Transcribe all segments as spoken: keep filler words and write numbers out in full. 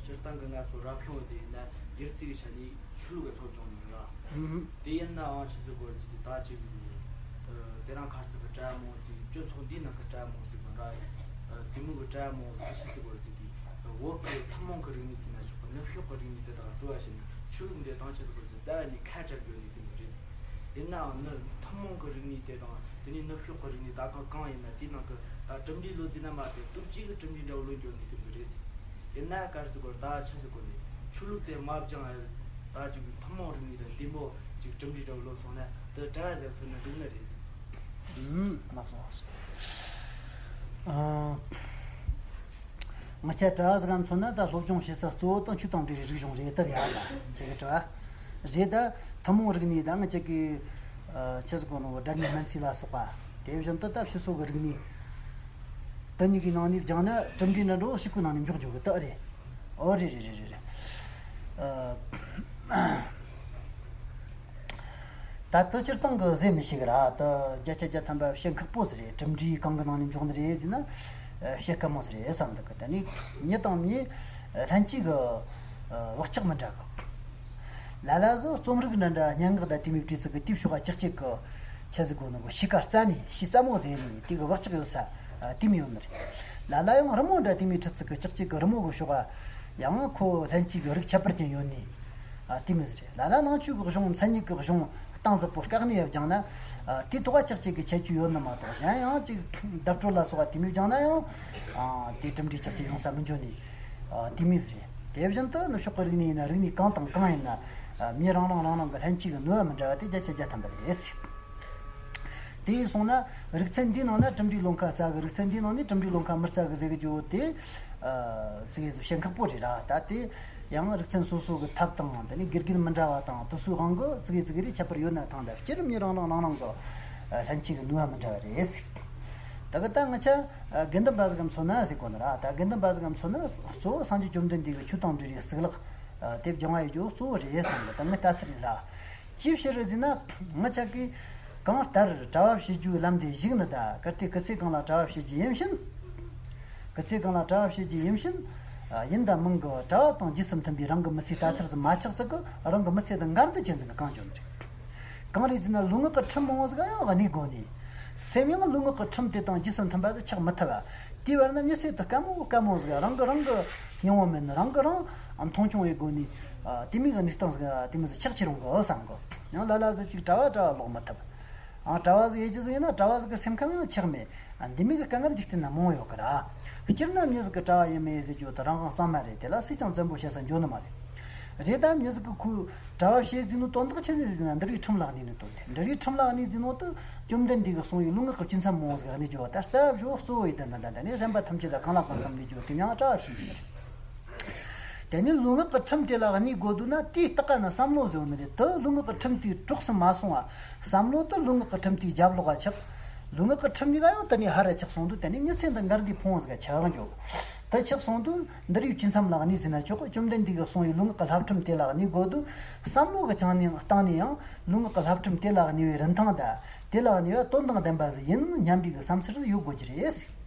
སྤྱིར་བཏང་གི་ང་ཚོ་རབ་བྱུང་དེ་ཡིན་ན་སྒྱུ་རྩལ་གྱི་ཆ་ནས་ཆོས་ལུགས་ཀྱི་སློབ་སྦྱོང་ཡིན་ར། ཨུམ། དེ་ཡིན་ནའང་ཆི་ཟེར་དགོས་རེད་ཟེར་དུས་ད་ཅིག་ཨ་དེ་རིང་ཁ་སང་གི་གྲྭ་བ་མང་དེ་སྤྱི་ཚོགས་འདིའི་ནང་གི་གྲྭ་བ་མང་ཟེར་དགོས་ར། ཨ་དེ་མོ་གི་གྲྭ་བ་མང་ཟེར་ཆི་ཟེར་དགོས་རེད་ཟེར་དུས་ཨ་བོད་ཀྱི་ཐུན་མོང་གི་རིག་གནས་ཟེར་ན་ཆོག་གི་ནུབ་ཕྱོགས་ཀྱི་རིག་གནས་དེ་དག་སྤྲོ་བ་བྱས་ནས་ཆོས་ལུགས་འདི་དང་ཆི་ཟེར་དགོས་རེད་ཟེར་རྩ་བ་ནས་ཁ་བྲལ་འགྱོ་ནས་དེ་མོ་རེད། ཡིན་ནའང་ནི་ཐུན་མོང་གི་རིག་གནས་དེ་དང་དེ་ནས་ནུབ་ཕྱོགས་ཀྱི་རིག་གནས་ད་གང་གང་ཡིན་ན་དེའི་ནང་གི་ད་གྲུབ་འབྲས་ལོ་ཟེར་ན་མ་ཟད་ལྟོ་ཆས་ཀྱི་གྲུབ་འབྲས་འདྲ་བོ་ལོ་འགྱོ་ནས་དེ་མོ་རེད། ཡིན་ན་ག་རེ་ཟེར་དགོས་རེད། ད་ཆི་ཟེར་དགོས་རེད། ཆོས་ལུགས་དེ་མ་སྦྱངས་ཨ་ད་ཅིག་ཐུན་མོང་རིག་གནས་དང་འདི་མོ་ཅིག་གྲུབ་འབྲས་འདྲ་བོ་ལོ་སོང་ན་དེ་གྲྭ་བ་ཟེར་ཚོད་ན་འགྲིག་ནི་རེད། ཨུམ། ལགས་སོ་ལགས་སོ། ཨ། ང་ཆ་གྲྭ་བ་ཟིག་ག་མཚོན་ན་ད་སློབ་སྦྱོང་བྱེད་ས་གཙོ་བོ་དང་ཆོས་དང་འབྲེལ་བའི་རིག་གཞུང་རེད་དར་ཡ་ལ་ཁྱེད་ཀྱི་གྲྭ་བ་རེད། ད་ཐུན་མོང་རིག་གནས་ད་ང་ཅག་གི་ཆི་ཟིག་གོ་ནོ་སྒྲ་སྙན་སྨན་རྩིས་ལ་སོགས་པ་དེ་བཞིན་དུ་ད་ཕྱི་སོ་གི་རིག་གནས་དེ་གཉིས་ཀྱི་ནང་ནས་སྦྱངས་ན་གྲུབ་འབྲས་འདྲ་འགྲོ་ཞིག་གི་ནང་ནས་འཇོག་འཇོག་གི་ད་རེད། ཨོ་རེད་རེད་རེད་རེད་རེད། ད་ལྟ་སྤྱིར་བཏང་གི་ཟེར་མི་ཤེས་གི་ར། ད་བརྒྱ་ཆ་བརྒྱ་ཐམ་པ་བཤད་ཁག་པོ་ཟིག་རེད། གྲུབ་འབྲས་གང་གི་ནང་ནས་འཇོག་ནི་རེད་ཟེར་ན་བཤད་དཀའ་མོ་ཟིག་རེད་བསམ་འདུག་གི། ད་ནི་མྱི་དང་མྱི་ལྷན་སྐྱེས་ཀྱི་བག་ཆགས་མི་འདྲ་གི། ལ་ལ་ཟིག་རྩོམ་རིག་འདྲ་འདྲ་སྙན་ངག་དང་དེ་མོའི་བྲིས་ཚིག་གི་དེའི་ཕྱོགས་ཀ་ཅག་ཅིག་གི་ཆི་ཟིག་གོ་ནི་གོ་ཤེས་ཀ་རྩ་ནས་ཤེས་རྩ་མོ་ཟེར་ནི་དེ་གི་བག་ཆགས་ཡོད་ས་དེ་མོ་ཡོད་ནི་རེད། ལ་ལ་ཡང་རི་མོ་འདྲ་དེ་མོའི་བྲིས་ཚིག་གི་ཅག་ཅིག་གི་རི་མོ་གི་ཕྱོགས་ཀ་ཡང་ཁོ་ལྷན་སྐྱེས་ཀྱི་རིགས་ཁྱད་པར་ཅན་ཡོད་ནི། ཨ། དེ་མོ་ཟིག་རེད། ལ་ལ་ནང་ཆོས་ཀྱི་གཞུང་མཚན་ཉིད་ཀྱི་གཞུང་གཏིང་ཟབ་པོ་བཀག་ནས་ཡར་སྦྱངས་ན། ཨ། དེ་ཐོག་ཅག་ཅིག་གི་ཁྱད་ཆོས་ཡོད་ནི་མ་གཏོགས་གཞན་ཡང་ཅིག་བརྡ་སྤྲོད་ལ་སོགས་པ་དེ་མོ་སྦྱངས་ན་ཡང་། ཨ། དེ་གྲུབ་འབྲས་ཅག་ཅིག་ཡོང་ས་མི་འཇོན་ནི། ཨ། དེ་མོ་ཟིག་རེད། དེ་བཞིན་དུ་ནུབ་ཕྱོགས་ཀྱི་རིག་གནས་ཡིན་ན་རིག་གནས་གང་དང་གང་ཡིན་ན། ཨ། མྱི་རང་རང་རང་རང་གི་ལྷན་སྐྱེས་ཀྱི་ནུས་པ་མི་འདྲ་བ་དེ་བརྒྱ་ཆ་བརྒྱ་ཐམ་པ་རེད། དེ་ཡིན་སོང་ན་རིག་ཚན་འདིའི་ནང་ན་གྲུབ་འབྲས་ལོ་འཁོར་རྩ་གི། རིག་ཚན་འདིའི་ནང་ནས་གྲུབ་འབྲས་ལོ་འཁོར་མི་རྩ་གི་ཟེར་གི་རྒྱུ་དེ། ཨ། ཙི་གེ་ཟིག་བཤད་ཁག་པོ་རེད་ར། ད་དེ་ཡང་རིག་ཚན་སོ་སོ་གི་ཐབས་དང་དེ་ནས་དགེ་རྒན་མི་འདྲ་བ་དང་དེ་ཚོའི་དབང་གིས་ཙི་གེ་ཙི་གེ་རེ་ཁྱད་པར་ཡོད་ན་ཐང་། ད་སྤྱིར་མྱི་རང་རང་རང་རང་གི་ལྷན་སྐྱེས་ཀྱི་ནུས་པ་མི་འདྲ་བ་རེད་ཟེར། ད་གི་ད་ང་ཆ་དགེ་འདུན་པ་ཟིག་ག་མཚོན་ན་ཟེར་གོ་ནི་ར། ད་དགེ་འདུན་པ་ཟིག་ག་མཚོན་ན་གཙོ་བོ་སངས་རྒྱས་བཅོམ་ལྡན་འདས་ཀྱི་ཆོས་དང་འབྲེལ་བའི་གཙུག་ལག་དེ་སྦྱང་བ་ཡོད་རྒྱུ་གཙོ་བོ་རེད་བསམ་གི། ད་ངས་ལྟ་ཚུལ་ཡིན་ར། ཅིའི་ཕྱིར་ཟེར་ན། ང་ཅག་གིས་གང་ལྟར་གྲྭ་བ་བྱེད་རྒྱུའི་ལམ་དེ་ཞུགས་ནི་ད། གལ་ཏེ་སྐུ་ཚེ་གང་ལ་གྲྭ་བ་བྱེད་རྒྱུ་ཡིན་ཕྱིན། སྐུ་ཚེ་གང་ལ་གྲྭ་བ་བྱེད་རྒྱུ་ཡིན་ཕྱིན། ཨ། ཡིན་དང་མིན་གི་གྲྭ་བ་དང་རྗེས་སུ་མཐུན་པའི་རང་གི་མི་ཚེའི་ལྟ་ཚུལ་ཟིག་མ་ཆགས་ཚུལ་གི་རང་གི་མི་ཚེ་དང་འགལ་འདུ་ཅན་ཟིག་གི་གང་བྱུང་ནི་རེད། གང་རེད་ཟེར་ན་ལུས་ངག་གི་ཁྲིམས་མང་བོ་ཟིག་ཡང་གནས་དགོས་ནི། སེམས་ཡང་ལུས་ངག་གི་ཁྲིམས་དེ་དང་རྗེས་སུ་མཐུན་པ་ཟིག་ཆགས་མི་ཐུབ་པ། དེའི་བར་ན་མྱི་ཚེ་དེ་དཀའ་མོ་དཀའ་མོ་ཟིག་རང་གི་རང་གི་སྙིང་བོ་མེད་ནི། རང་གི་རང་མཐོང་ཆུང་བྱེད་དགོས་ནི། ཨ། དེ་མོ་གི་གནས་སྟངས་ཟིག་དེ་མོ་ཟིག་ཆགས་ཀྱི་རུང་གི་བསམ་གི། ཡང་ལ་ལ་ཟིག་ཅིག་གྲྭ་བ་གྲྭ་བ་ལོག་མི་ཐུབ། ཨང་། གྲྭ་བ་ཟིག་ཡེ་རྒྱུ་ཟིག་ཡིན་ན་གྲྭ་བ་ཟིག་གི་སེམས་ཁམས་ཡང་ཆགས་མེད། ཨ། འདི་མོ་གི་དཀའ་ངལ་འཇིག་རྟེན་ན་མང་ཡོད་གི་ར། སྤྱིར་ན་མྱི་ཟིག་གི་གྲྭ་བ་ཡིན་མིན་ཟེར་རྒྱུ་དེ་རང་དབང་གཙང་མ་རེད། དེ་ལ་སུས་ཀྱང་བཙན་པོ་བྱེད་ས་འཇོན་ནི་མ་རེད། རེད་ད། མྱི་ཟིག་གི་ཁོའི་གྲྭ་བ་བྱེད་རྩིས་ནོ་དོན་དག་ཆི་ཟིག་ཟེར་ན་འདུལ་བའི་ཁྲིམས་ལ་གནས་ནི་དོན་དེ། འདུལ་བའི་ཁྲིམས་ལ་གནས་རྩིས་ནོ་དེ་བཅོམ་ལྡན་འདས་ཀྱིས་གསུངས་པའི་ལུས་ངག་གི་བཅུ་མཚམས་མང་བོ་ཟིག་གནས་རྒྱུ་བ། ད་རྩ་བ་གཙོ་བོ་ཡི་དོན་དང་ད་ནི་གཞན་པ་ཐམས་ཅད་ལ་གང་ལ་གང་འཚམ་གནས་རྒྱུ་དེ་མྱིང་གྲྭ་བ་བྱེད་རྩིས་ནི་རེད། དེ་ནི་ལུས་ངག་གི་ཁྲིམས་དེ་ལ་གནས་དགོས་འདུག་ན་དེའི་སྟེང་ན་བསམ་བློ་ཟེར་བ་ནི་རེད། དེ་ལུས་ངག་གི་ཁྲིམས་དེའི་གྲོགས་སུ་མ་སོང་བ། བསམ་བློ་དེ་ལུས་ངག་གི་ཁྲིམས་དེའི་རྒྱབ་ལོགས་ལ་ཆགས། ལུས་ངག་གི་ཁྲིམས་གཉིས་ཀ་ཡང་དེ་ནས་ཧར་ར་ཆགས་སོང་དུས་དེ་ནི་མྱི་ཚེ་འདི་འགལ་ཟླའི་ཕུང་བོ་ཟིག་ཆགས་འགྱོ། དེ་ཆགས་སོང་དུས་འདུལ་བའི་བཅུ་མཚམས་ལ་གནས་ཟེར་ན་ཆོག་གི། བཅོམ་ལྡན་འདས་ཀྱིས་གསུངས་པའི་ལུས་ངག་གི་བསླབ་ཁྲིམས་དེ་ལ་གནས་དགོས་འདུག། བསམ་བློ་གི་སྟེང་ནས་སྟེང་ནས་ཡང་ལུས་ངག་གི་བསླབ་ཁྲིམས་དེ་ལ་གནས་པའི་རིན་ཐང་དང་། དེ་ལ་གནས་པ་དོན་དང་ལྡན་པ་ཟིག་ཡིན་སྙམ་པའི་གི་བསམ་ཚུལ་ཡོད་དགོས་ཀྱི་རེད།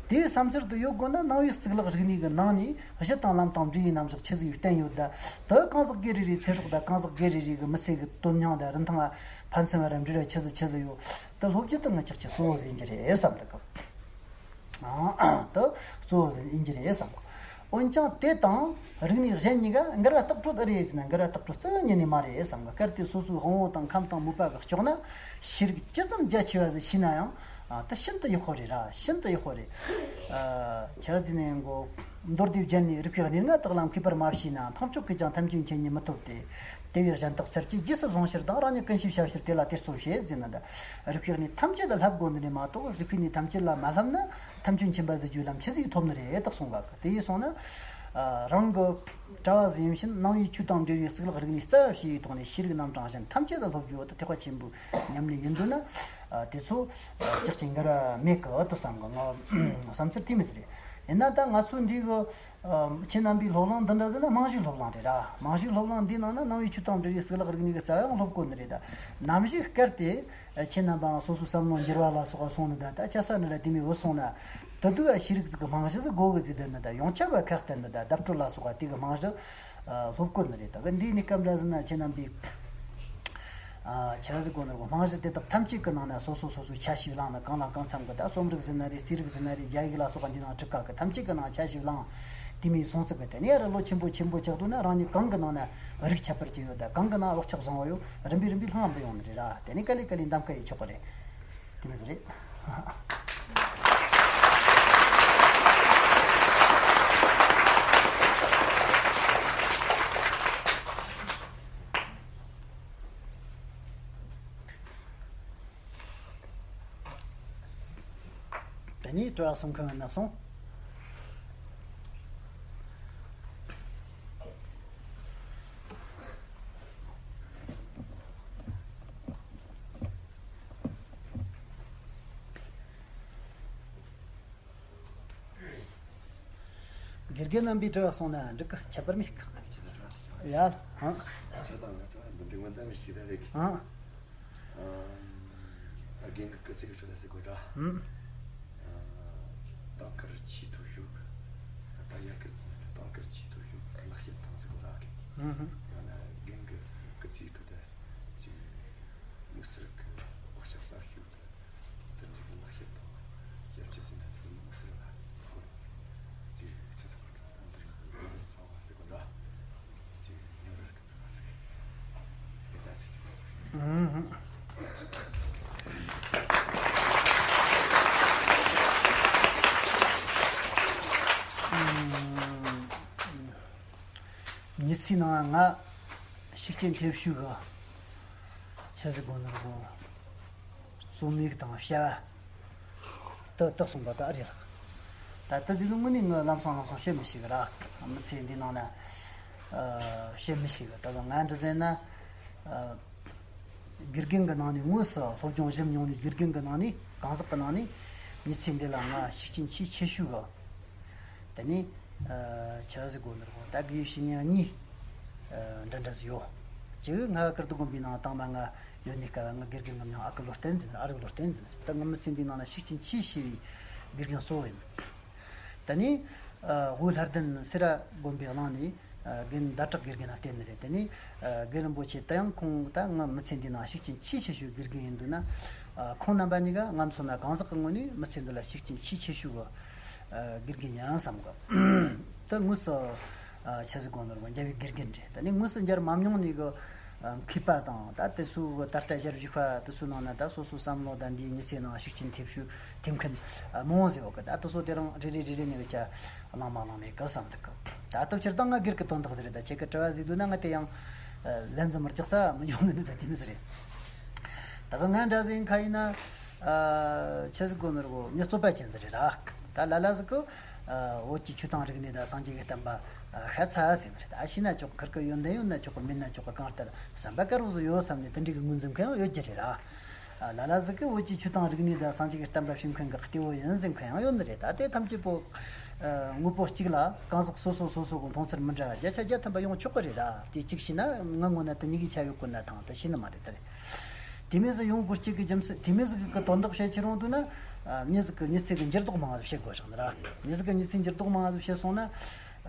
དེའི་བསམ་ཚུལ་དུ་ཡོད་དགོས་ན་ནང་པའི་གཙུག་ལག་རིག་གནས་ཀྱི་ནང་ནས་གཞི་དང་ལམ་དང་འབྲས་བུའི་རྣམ་གཞག་ཆི་ཟིག་ཡོད་བསྟན་ཡོད་ད། དེ་གང་ཟག་སྒེར་རེ་རེའི་ཚེ་སྲོག་དང་གང་ཟག་སྒེར་རེ་རེ་གི་མི་ཚེ་གི་དོན་སྙིང་དང་རིན་ཐང་ལ་ཕན་ཚུན་བར་འབྲེལ་བ་ཆི་ཟིག་ཆི་ཟིག་ཡོད་དེ་སློབ་རྒྱུ་དེ་ང་ཅག་གི་གཙོ་བོ་ཟིག་ཡིན་གྱི་རེད་བསམ་འདུག་གི། དེ་གཙོ་བོ་ཟིག་ཡིན་གྱི་རེད་བསམ་གི། འོན་ཀྱང་དེ་དང་རིག་གནས་གཞན་གཉིས་ཀ་འགལ་བ་ལྟག་སྤྲོད་ཨེ་རེད་ཟེར་ན་འགལ་བ་ལྟག་སྤྲོད་རྩ་ཉིད་ནས་མ་རེད་བསམ་གི། གལ་ཏེ་སོ་སོའི་དབང་བོ་དང་ཁམས་དང་མོས་པ་གི་ལྕོགས་ན་ཤེས་རིག་ཅི་ཙམ་རྒྱ་ཆེ་བ་ཟིག་ཤེས་ན་ཡང་། ཨ། དེ་ཤིན་ཏུ་ཡག་པོ་རེད་ར། ཤིན་ཏུ་ཡག་པོ་རེད། ཨ། ཆ་ཟིག་ནས་མགོ་མདོ་སྡེ་རྒྱན་ནས་རིགས་པའི་གནས་ལྔ་དག་ལ་མཁས་པར་མ་བྱས་ན། འཕགས་མཆོག་གིས་ཀྱང་ཐམས་ཅད་མཁྱེན་ཉིད་མི་ཐོབ་སྟེ། དེ་བས་གཞན་དག་སེལ་བྱེད་རྗེས་སུ་བཟུང་ཕྱིར་དང་། རང་ཉིད་ཀུན་ཤེས་བྱ་ཕྱིར་དེ་ལ་དེར་བརྩོན་བྱེད་ཟེར་ན། ད་རིགས་པའི་གནས་ཐམས་ཅད་ལ་བསླབ་དགོས་ནི་རེད་མ་གཏོགས་རིགས་པའི་གནས་ཐམས་ཅད་ལ་མ་བསླབ་ན་ཐམས་ཅད་མཁྱེན་པ་ཟེར་རྒྱུའི་ལམ་ཆི་ཟིག་ཐོབ་ནི་རེད་དག་གསུངས་ག་གི། དེ་ཡིན་སོང་ན། ཨ། རང་གི་གྲྭ་བ་ཟིག་ཡིན་ཕྱིན་ནང་པའི་ཆོས་དང་འབྲེལ་བའི་གཙུག་ལག་རིག་གནས་རྩ་བ་ཞེས་པའི་ཐོག་ནས་ཤེས་རིག་རྣམ་གྲངས་གཞན་ཐམས་ཅད་ལ་སློབ་རྒྱུ་དེ་ཐེག་པ་ཆེན་པོའི་ཉམས་ལེན་ཡིན་འདུག་ན། ཨ། དེ་ཚོ་ཨ། ཅག་ཅིག་འགལ་བ་མེད་གི་དུ་བསམ་གི། ང་བསམ་ཚུལ་དེ་མི་ཟེར། ཡིན་ན་ད་ང་ཚོ་འདི་གི་ཨ་ཁྱེད་རྣམ་པའི་སློབ་གླིང་འདི་འདྲ་ཟེར་ན་རྨང་གཞིའི་སློབ་གླིང་རེད་ར། རྨང་གཞིའི་སློབ་གླིང་འདིའི་ནང་ན་ནང་པའི་ཆོས་དང་འབྲེལ་བའི་གཙུག་ལག་རིག་གནས་ཀྱི་རྩ་བའང་སློབ་དགོས་ནི་རེད་ད། ནམ་ཞིག་སྐབས་དེ་ཨ་ཁྱེད་རྣམ་པའང་སོ་སོའི་བསམ་བློ་འགྱུར་བ་ལ་སོགས་པ་སོང་ནི་ད། ད་ཆ་ས་ནི་ལ་དེ་མི་བུད་སོང་ན། དེ་དུས་ཨ་ཤེས་རིག་ཟིག་གི་རྨང་གཞི་ཟིག་དགོས་གི་ཟིག་དེ་ནི་ད། ཡོངས་ཁྱབ་པ་ཁག་དེ་ནི་ད་བརྡ་སྤྲོད་ལ་སོགས་པ་དེ་གི་རྨང་གཞི་ཨ་སློབ་དགོས་ནི་རེད། ད་གི་འདིའི་གནས་སྐབས་འདྲ་ཟེར་ན་ཁྱེད་རྣམ་པའི་ཨ་ཆ་ཟིག་གོ་ནོར་གོ་རྨང་གཞི་དེ་དག་ཐམས་ཅད་ཀྱི་ནང་ན་སོ་སོ་སོ་སོའི་ཆ་ཤས་བླངས་ནས། གང་ལ་གང་འཚམ་གི་ད་རྩོམ་རིག་ཟེར་ན་རེད། རྩིས་རིག་ཟེར་ན་རེད། རྒྱ་ཡིག་ལ་སོགས་པ་འདི་ནང་གྲུབ་ཁག་གི་ཐམས་ཅད་ཀྱི་ནང་ཆ་ཤས་བླངས། དེ་མིན་སོང་ཚིག་གི་དེ་ནས་ཡར་ལོ་ཆེན་པོ་ཆེན་པོ་ཆགས་དུས་ན་རང་ཉིད་གང་གི་ནང་ན་རིག་ཁྱད་པར་ཅན་ཡོད་ད། གང་གི་ནང་བག་ཆགས་བཟང་བོ་ཡོད། རིམ་པས་རིམ་པས་ལྷང་འབུད་ཡོང་ནི་རེད་ར། དེ་ནས་ག་ལེ་ག་ལེ་འདམ་ཀ་ཡེ་ཆོག་གི་རེད། དེ་མི་ཟེར་རེད། དེ་ནས་དྲི་བ་གསུང་མཁན་ནག་སོང་། དགེ་རྒན་རྣམ་པའི་དྲི་བ་གསུངས་ན་འགྲིག་གི། ཁྱད་པར་མེད་གི། ཡ། ཧང་། ཁྱེད་དང་ང་ཚོ་འདི་འདྲའི་མི་འདྲ་མི་ཞིག་རེད་གི། ཧང་། ཨ། ད་རྒན་གི་སྐུ་ཚེ་གི་ཁྲོད་ལ་ཟེར་དགོས་འདྲ། ཧུམ། ཨ། དང་དཀར་ཆེས་མཐོ་ཤོས། ད་ཡར་སྐུ་ཚེ་དང་དཀར་ཆེས་མཐོ་ཤོས་ལེགས་བཤད་དང་ཟེར་དགོས་འདྲ་གི། ཧུམ་ཧུམ། ཡང་ན་རྒན་གི་སྐུ་ཚེ་གི་ཁྲོད་དུ་ཅིག་དམིགས་བསལ་གི་བག་ཆགས་གསར་ཤོས། དེ་འདྲའི་གི་ལེགས་བཤད་དང་ཞབས་ཕྱི་ཟེར་ན་དེ་མི་སེར་ལ་སྐོར་ཅིག་ཆུ་ཚོད་ཁོ་ན་དང་དེ་རིང་གི་ཚང་བ་ཟེར་དགོས་འདྲ། ཅིག་ཉོ་ར་གི་ཚང་བ་ཟེར་གི་ད་ཟེར་གི་ཟེར་གི། མི་ཚེའི་ནང་ང་ཤུགས་རྐྱེན་ཐེབས་ཤུགས་གི་ཆི་ཟིག་དགོས་ནོ་གོ། རྩོམ་ཡིག་དང་བྱ་བ་དུ་དག་སོང་པ་ད་རེད་ལགས། ད་ལྟ་ཟིག་ལ་དངོས་གནས་ངི་ལམ་སང་ལམ་སང་བཤད་མི་ཤེས་གི་ར། མི་ཚེ་འདི་ནང་ན་ཨ་བཤད་མི་ཤེས་གི། ད་གི་ང་འདྲ་ཟེར་ན་ཨ་དགེ་རྒན་གི་ནང་ནས་དངོས་སུ་སློབ་སྦྱོང་ཞིབ་མྱོང་ནས། དགེ་རྒན་གི་ནང་ནས་གང་ཟག་གི་ནང་ནས་མི་ཚེ་འདི་ལ་ང་ཤུགས་རྐྱེན་ཆེས་ཆེ་ཤོས་གི། དེ་ནས་ཨ་ཆི་ཟིག་དགོས་ནོ་གོ། ད་དགེ་བའི་བཤེས་གཉེན་གཉིས་ཨ་འདྲ་འདྲ་ཟིག་ཡོད། གཅིག་ང་ཀིརྟི་དགོན་པའི་ནང་དང་མ་ང་ཡོད་ནི་སྐབས་ང་དགེ་རྒན་གི་མྱིང་ཨ་ཁུ་བློ་བརྟན་ཟེར་ནི། ཨ་རིག་བློ་བརྟན་ཟེར་ནི། ད་ང་མི་ཚེ་འདིའི་ནང་ན་ཤུགས་རྐྱེན་ཆེས་ཆེ་བའི་དགེ་རྒན་གཙོ་བོ་ཡིན། དེ་ནས་ཨ་དབུས་ལྷ་ལྡན་སེ་ར་དགོན་པའི་གླིང་ནས་ཨ་རྒན་ཟླ་གྲགས་དགེ་རྒན་ལ་བསྟེན་ནི་རེད། དེ་ནས་ཨ་རྒན་རིན་པོ་ཆེ་དེ་ཡང་ཁོང་ད་ང་མི་ཚེ་འདིའི་ནང་ཤུགས་རྐྱེན་ཆེས་ཆེ་ཤོས་དགེ་རྒན་ཡིན་འདུག་ན། ཨ་ཁོང་རྣམ་པ་གཉིས་ཀ་ང་མཚོན་ན་གང་ཟག་གི་ངོས་ནས་མི་ཚེ་འདི་ལ་ཤུགས་རྐྱེན་ཆེས་ཆེ་ཤོས་གི་ཨ་དགེ་རྒན་ཡིན་བསམ་གི། ད་དངོས་སུ་ཨ་ཆི་ཟིག་དགོས་ནོ་ར་མཇལ་བའི་དགེ་རྒན་རེད། ད་ནི་དངོས་སུ་མཇལ་མ་མྱོང་ནི་གི་ཨ་མཁས་པ་དང་། ད་དེ་ཚོ་གི་ད་ལྟ་ཞལ་བཞུགས་པ་དེ་ཚོའི་ནང་ན་ད་སོ་སོའི་བསམ་བློ་དང་འདིའི་མི་ཚེའི་ནང་ཤུགས་རྐྱེན་ཐེབས་ཤུགས་ཐེབས་མཁན་ཨ་མང་བོ་ཟིག་ཡོད་གི། ད་དེ་ཚོ་དེ་རིང་རེ་རེ་རེ་རེ་ནས་གི་ཆ་བླངས་མ་བླངས་མེད་གི་བསམ་འདུག་གི། ད་སྟབས་ཕྱིར་ད་ང་སྒེར་གི་དོན་དག་ཟིག་རེད། ད་ཁྱེད་ཀྱི་དྲི་བ་ཟིག་འདུག་ན་ང་དེ་ཡང་ཨ་ལན་ཙམ་རྒྱག་ས་མི་འབྱུང་ནི་འདྲ་དེ་མི་ཟིག་རེད། ད་ག་ང་འདྲ་ཟིག་ཡིན་ཁ་ཡིན་ན། ཨ་ཆི་ཟིག་དགོས་ནོ་ར་གོ། མྱི་རྩོད་པ་ཅན་ཟིག་རེད་ར། ད་ལ་ལ་ཟིག་གི་ཨ་བོད་ཀྱི་ཆོས་དང་རིག་གནས་དང་སངས་རྒྱས་ཀྱི་བསྟན་པ་ཨ་ཤ་ཚ་ཟེར་ནི་རེད། ད་ཤེས་ན་ཆོག་གི། ཁུར་གི་ཡོན་ཏན་ཡོད་ན་ཆོག་གི། མེད་ན་ཆོག་གི། གང་ལྟར་བསམ་པ་དཀར་པོ་ཟིག་ཡོད་བསམ་ནས་དེ་འདྲའི་གི་ངོས་འཛིན་མཁན་ཡང་ཡོད་རྒྱུ་རེད་ར། ཨ་ལ་ལ་ཟིག་གི་བོད་ཀྱི་ཆོས་དང་རིག་གནས་དང་སངས་རྒྱས་ཀྱི་བསྟན་པ་སྲུང་མཁན་གི་གཏེ་བོ་ཡིན་ཟེར་མཁན་ཡང་ཡོད་ནི་རེད། ད་དེ་ཐམས་ཅད་པོ་ཨ་དངོས་པོ་གཅིག་ལ་གང་ཟག་སོ་སོ་སོ་སོ་གི་མཐོང་ཚུལ་མི་འདྲ་བརྒྱ་ཆ་བརྒྱ་ཐམ་པ་ཡོང་ཆོག་གི་རེད་ར། དེ་གཅིག་ཤེས་ན་ང་ངོ་ན་དེ་གཉིས་ཀྱི་ཆ་ཡོད་དགོས་ན་ཐང་དེ་ཤེས་ནི་མ་རེད། ད་རེད། དེ་མོ་ཟིག་ཡོང་དགོས་གཅིག་གི་རྒྱུ་མཚན། དེ་མོ་ཟིག་གི་དོན་དག་བཤད་ཁྱེར་ཡོང་དུས་ན། ཨ་མྱི་ཟིག་གི་མྱི་ཚེ་གི་འགྱུར་ལྡོག་མང་ང་ཟིག་བཤད་དགོས་ཤག་ནི་ར། མྱི་ཟིག་གི་མྱི་ཚེ་འགྱུར་ལྡོག་མང་ང་ཟིག་བཤད་སོང་ན།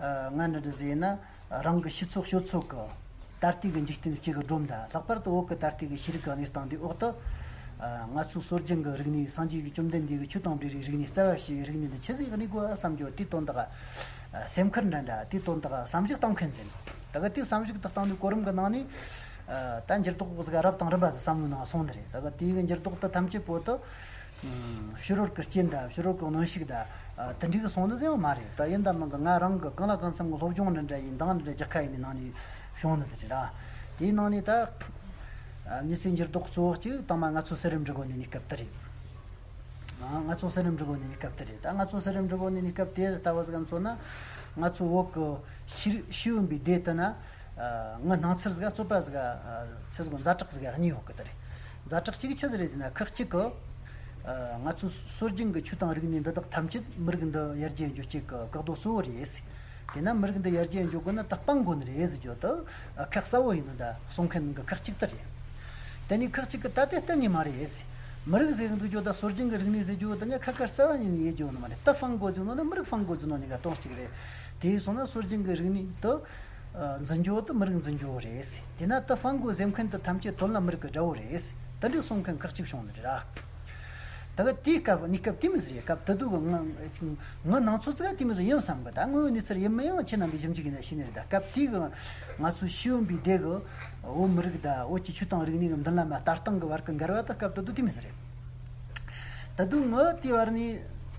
ཨ་ང་འདྲ་འདྲ་ཟིག་ཡིན་ན། རང་གི་ཤི་ཚོད་སྐྱོ་ཚོད་གི་ད་ལྟའི་གི་འཇིག་རྟེན་གཅིག་གི་སྒྲོམ་དང་། ལྷག་པར་དུ་བོད་གི་ད་ལྟའི་གི་ཤེས་རིག་གི་གནས་སྟངས་འདིའི་འོག་ཏུ། ཨ་ང་ཚོའི་སྲོལ་རྒྱུན་གི་རིག་གནས། སངས་རྒྱས་ཀྱི་བཅོམ་ལྡན་འདས་ཀྱི་ཆོས་དང་འབྲེལ་བའི་རིག་གནས། རྩ་བ་ཞེས་པའི་རིག་གནས་འདི་ཆི་ཟིག་གནས་དགོས་བསམ་རྒྱུ། དེའི་དོན་དག་ཨ་སེམས་ཁུར་འདྲ་འདྲ། དེའི་དོན་དག་བསམ་གཞིག་གཏོང་མཁན་ཟིག་ཡིན། ད་གི་དེའི་བསམ་གཞིག་དང་བསྟུན་ནས་གོ་རིམ་གི་ནང་ནས་ཨ་ད་འགྱུར་ལྡོག་ཟིག་རབ་དང་རིམ་པ་ཟིག་བསམ་བློའི་ནང་སོང་ནི་རེད། ད་གི་དེའི་གི་འགྱུར་ལྡོག་དེ་ཐམས་ཅད་པོ་དེ་ཕྱི་རོལ་གི་རྐྱེན་དང་ཕྱི་རོལ་གི་གནོན་ཤུགས་དང་ཨ་དེ་འདྲའི་གི་སོང་ནི་ཟིག་ཡང་མ་རེད། ད་ཡིན་དང་མིན་གི་ང་རང་གི་གང་ལ་གང་འཚམ་གི་སློབ་སྦྱོང་འདྲ་འདྲ་ཡིན། འདང་འདྲ་འདྲ་རྒྱག་ཁ་ཡིན་ནི་ནང་ནས་བྱུང་ནི་ཟིག་རེད་ར། དེའི་ནང་ནས་ད་ཨ་མྱི་ཚེའི་འགྱུར་ལྡོག་གཙོ་བོ་གཅིག་དང་མ་ང་ཚོ་གསེར་རི་འབྲི་གོ་ནི་ནི་སྐབས་དེ་རེད། ང་ང་ཚོ་གསེར་རི་འབྲི་གོ་ནི་ནི་སྐབས་དེ་རེད། ད་ང་ཚོ་གསེར་རི་འབྲི་གོ་ནི་ནི་སྐབས་དེ་ལྟ་བུ་ཟིག་ག་མཚོན་ན། ང་ཚོ་བོད་གི་ཤེས་ཤེས་ཡོན་པའི་སྡེ་དེ་ན་ཨ་ངའི་སྣང་ཚུལ་ཟིག་ག་རྩོད་པ་ཟིག་ག་ཨ་ཚེ་ཟིག་ག་ཛ་དྲག་ཟིག་ག་གཉིས་ཡོད་གི། དེ་རེད། ཛ་དྲག་གཅིག་ཆི་ཟིག་རེད་ཟེར་ན། ཁག་གཅིག་གི་ ཨ། ང་ཚོ་སྲོལ་རྒྱུན་གྱི་ཆོས་དང་རིག་གནས་འདི་དག་ཐམས་ཅད་མི་རིགས་འདི་ཡར་རྒྱས་འགྱོ་བྱེད་ཀྱི་འགག་རྡོ་གཙོ་བོ་རེད། དེས་ན་མི་རིགས་འདི་ཡར་རྒྱས་འགྱོ་དགོས་ན་ད་སྤང་དགོས་ནི་རེད་ཟེར་རྒྱུ་དེ་ཁ་གསལ་བོ་ཡིན་ནོ། ད་གསུང་མཁན་གྱི་ཁག་ཅིག་དེ་རེད། དེ་ནས་ཁག་ཅིག་གིས་ད་དེ་གཏན་ནས་མ་རེད། མི་རིགས་ཟེར་གྱི་འདུག་རྒྱུ་དང་སྲོལ་རྒྱུན་གྱི་རིག་གནས་ཟེར་རྒྱུ་དེ་ནི་ཁ་ཁ་གསལ་བོ་ཡིན་ཡེ་རྒྱུ་ནི་མ་རེད། ད་སྤང་དགོས་ཟེར་ནོ་ནི་མི་རིགས་སྤང་དགོས་ཟེར་ནོ་གཉིས་ཀ་དོན་གཅིག་རེད། དེ་སོང་ན་སྲོལ་རྒྱུན་གྱི་རིག་གནས་དེ་འཛིན་རྒྱུ་དེ་མི་རིགས་འཛིན་རྒྱུ་རེད། དེས་ན་ད་སྤང་དགོས་ཟེར་མཁན་དེ་ཐམས་ཅད་དོན་ལ་མི་རིགས་ཀྱི་དགྲ་བོ་རེད། དེ་འདྲའི་གསུང་མཁན་ཁག་ཅིག་བྱུང་ནི་རེད་ར། ད་ག་དེའི་སྐབས་གནས་སྐབས་དེ་མི་ཟེར་ཡ། སྐབས་དེ་དུས་ཀྱི་ང་ང་ནང་ཚོ་ཙི་ག་དེ་མི་ཟེར་ཡིན་བསམ་གི། ད་དངོས་ཡོད་གནས་ཚུལ་ཡིན་མིན་ཡང་ཁྱེད་རྣམ་པས་ཞིབ་འཇུག་ཡིན་ན་ཤེས་ནི་རེད། ད་སྐབས་དེའི་གི་ང་ཚོའི་ཤེས་ཡོན་པའི་སྡེ་གི་བོད་མི་རིགས་དང་བོད་ཀྱི་ཆོས་དང་རིག་གནས་ཀྱི་མདུན་ལམ་ལ་ལྟ་སྟངས་ཀྱི་བར་གྱི་འགལ་བ་ད་སྐབས་དེ་དུས་དེ་མི་ཟེར་རེད། ད་དུང་ངི་དེའི་བར་ནས་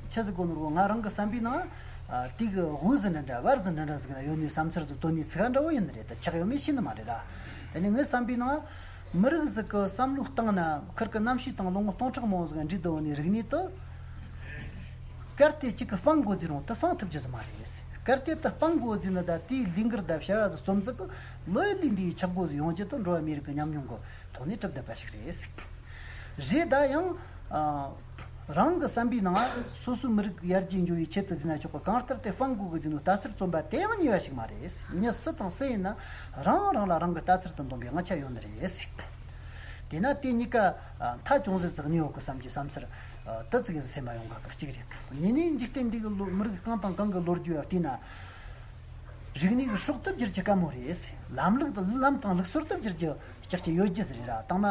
ཆི་ཟིག་གོ་ནོར་གོ། ང་རང་གི་བསམ་པའི་ནང་ཨ་དེ་གི་དབུ་ཟིག་འདྲ་འདྲ་བར་ཟིག་འདྲ་འདྲ་ཟིག་ན་ཡོད་ནི་བསམ་ཚུལ་ཟིག་བཏོན་ནི་ཚིག་ཧ་འདྲ་བོ་ཡིན་ནི་རེད། ད་ཆགས་ཡོད་མེད་ཤེས་ནི་མ་རེད་ར། དེ་ནས་ངའི་བསམ་པའི་ནང་མི་རིགས་ཟིག་གི་བསམ་བློ་བཏང་ན་ཁིར་གི་རྣམ་ཤེས་དང་བློ་ངོ་སྟོང་ཕྲག་མང་བོ་ཟིག་འདྲེས་བསྡད་ཡོད་ནི་རིག་གནས་དེ་གལ་ཏེ་གཅིག་གི་སྤང་དགོས་ཟེར་རུང་དེ་སྤང་ཐུབ་རྒྱུ་ཟིག་མ་རེད། གལ་ཏེ་དེ་སྤང་དགོས་ཟེར་ན་ད་དེའི་ལས་འགུལ་དང་བྱ་བ་ཟིག་རྩོམ་ཟིག་གི་ལོ་ཡི་ལས་འདིའི་ཆག་སྒོ་ཟིག་ཡོང་རྒྱུ་དེ་འགྲོ་བ་མིའི་རིགས་ཀྱི་ཉམས་མྱོང་གི་ཐོག་ནས་གྲུབ་བསྡད་པ་ཞིག་རེད། རེད། ད་ཡང་ཨ་རང་གི་བསམ་པའི་ནང་སོ་སོའི་མི་རིགས་ཡར་རྒྱས་འགྱོ་བའི་ཆེད་དུ་ཟིན་ན་ཆོག་གི། གང་ལྟར་དེ་སྤང་དགོས་གི་ཟེར་ནོ་ལྟ་ཚུལ་རྩོམ་པ་དེ་ཡང་ཉེས་པ་ཞིག་མ་རེད། མྱི་སུ་དང་སུ་ཡིན་ན་རང་རང་ལ་རང་གི་ལྟ་ཚུལ་དང་འདོམས་པའི་དབང་ཆ་ཡོད་ནི་རེད། དེས་ན་དེ་གཉིས་ཀ་ཨ་མཐའ་ཅུང་ཟད་ཙིག་གནས་ཡོད་གི་བསམ་གྱི་བསམ་ཚུལ་ཨ་དེ་ཙིག་གི་སེམས་མ་ཡོང་གི་གཅིག་རེད། གཉིས་ནས་འཇིག་རྟེན་འདི་གི་ལོ་མི་རིགས་གང་དང་གང་གི་ལོ་རྒྱུས་ལ་བལྟས་ན། རིག་གནས་ཀྱི་སྲོག་ཏུ་བསྒྱུར་རྒྱུ་དཀའ་མོ་རེད། ལམ་ལུགས་དང་ལམ་དང་ལུགས་སྲོལ་དུ་བསྒྱུར་རྒྱུ་ལྕགས་ཀྱི་ཡོད་རྒྱུ་ཟེར་ར། དང་མ་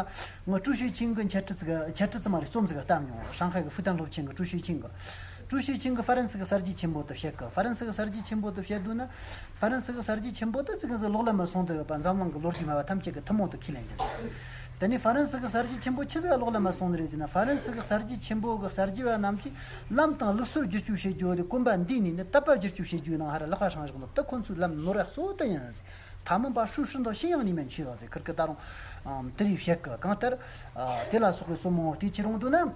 ངོ་ཀྲུའུ་ཞུས་ཆིང་གི་འཆད་ཁྲིད་ཅིག་འཆད་ཁྲིད་ཙམ་མ་རེད། རྩོམ་ཟིག་བཏབ་མྱོང་། ཧྲང་ཧའེ་གི་ཧྥུ་ཏན་སློབ་ཆེན་གི་ཀྲུའུ་ཞུས་ཆིང་གི། ཀྲུའུ་ཞུས་ཆིང་གི་ཧྥ་རན་སི་གི་གསར་བརྗེ་ཆེན་པོ་དེ་བཤད་གི། ཧྥ་རན་སི་གི་གསར་བརྗེ་ཆེན་པོ་དེ་བཤད་དུས་ན། ཧྥ་རན་སི་གི་གསར་བརྗེ་ཆེན་པོ་དེ་ཙི་གེ་ཟིག་ལོག་ལ་མ་སོང་དུ་ཡོད་པ་འཛམ་གླིང་གི་ལོ་རྒྱུས་སྨྲ་བ་ཐམས་ཅད་ཀྱི་ཐུན་མོང་དུ་ཁས་ལེན་རྒྱུ་ཟིག་དེ་ནས་ཧྥ་རན་སི་གི་གསར་བརྗེ་ཆེན་པོ་ཆི་ཟིག་ལོག་ལ་མ་སོང་ནི་རེད་ཟེར་ན། ཧྥ་རན་སི་གི་གསར་བརྗེ་ཆེན་པོ་གི་གསར་བརྗེ་བ་རྣམས་ཀྱིས་ལམ་དང་ལུགས་སྲོལ་བསྒྱུར་བཅོས་བྱེད་རྒྱུ་དེ་གོམ་པ་འདིའི་ནས་ནི་དད་པ་བསྒྱུར་བཅོས་བྱེད་རྒྱུའི་ནང་ཧ་ར་ལག་པ་སྲང་བཞག་ནོ་དེ་ཁོ་ཚོའི་ལམ་ནོར་བ་གཙོ་བོ་དེ་ཡིན་ཟེར། ཐ་མི་པ་ཧྲུའུ་ཧྲི་མདོ་ཤི་ཡང་ནི་མན་ཆོས་བ་ཟེར། ཁིར་གི་ད་རུང་དེ་རིགས་བཤད་གི། གང་ལྟར་དེ་ལ་སོགས་པའི་རྩོམ་མང་བོ་དེ་ཁྱེར་འོང་དུས་ན།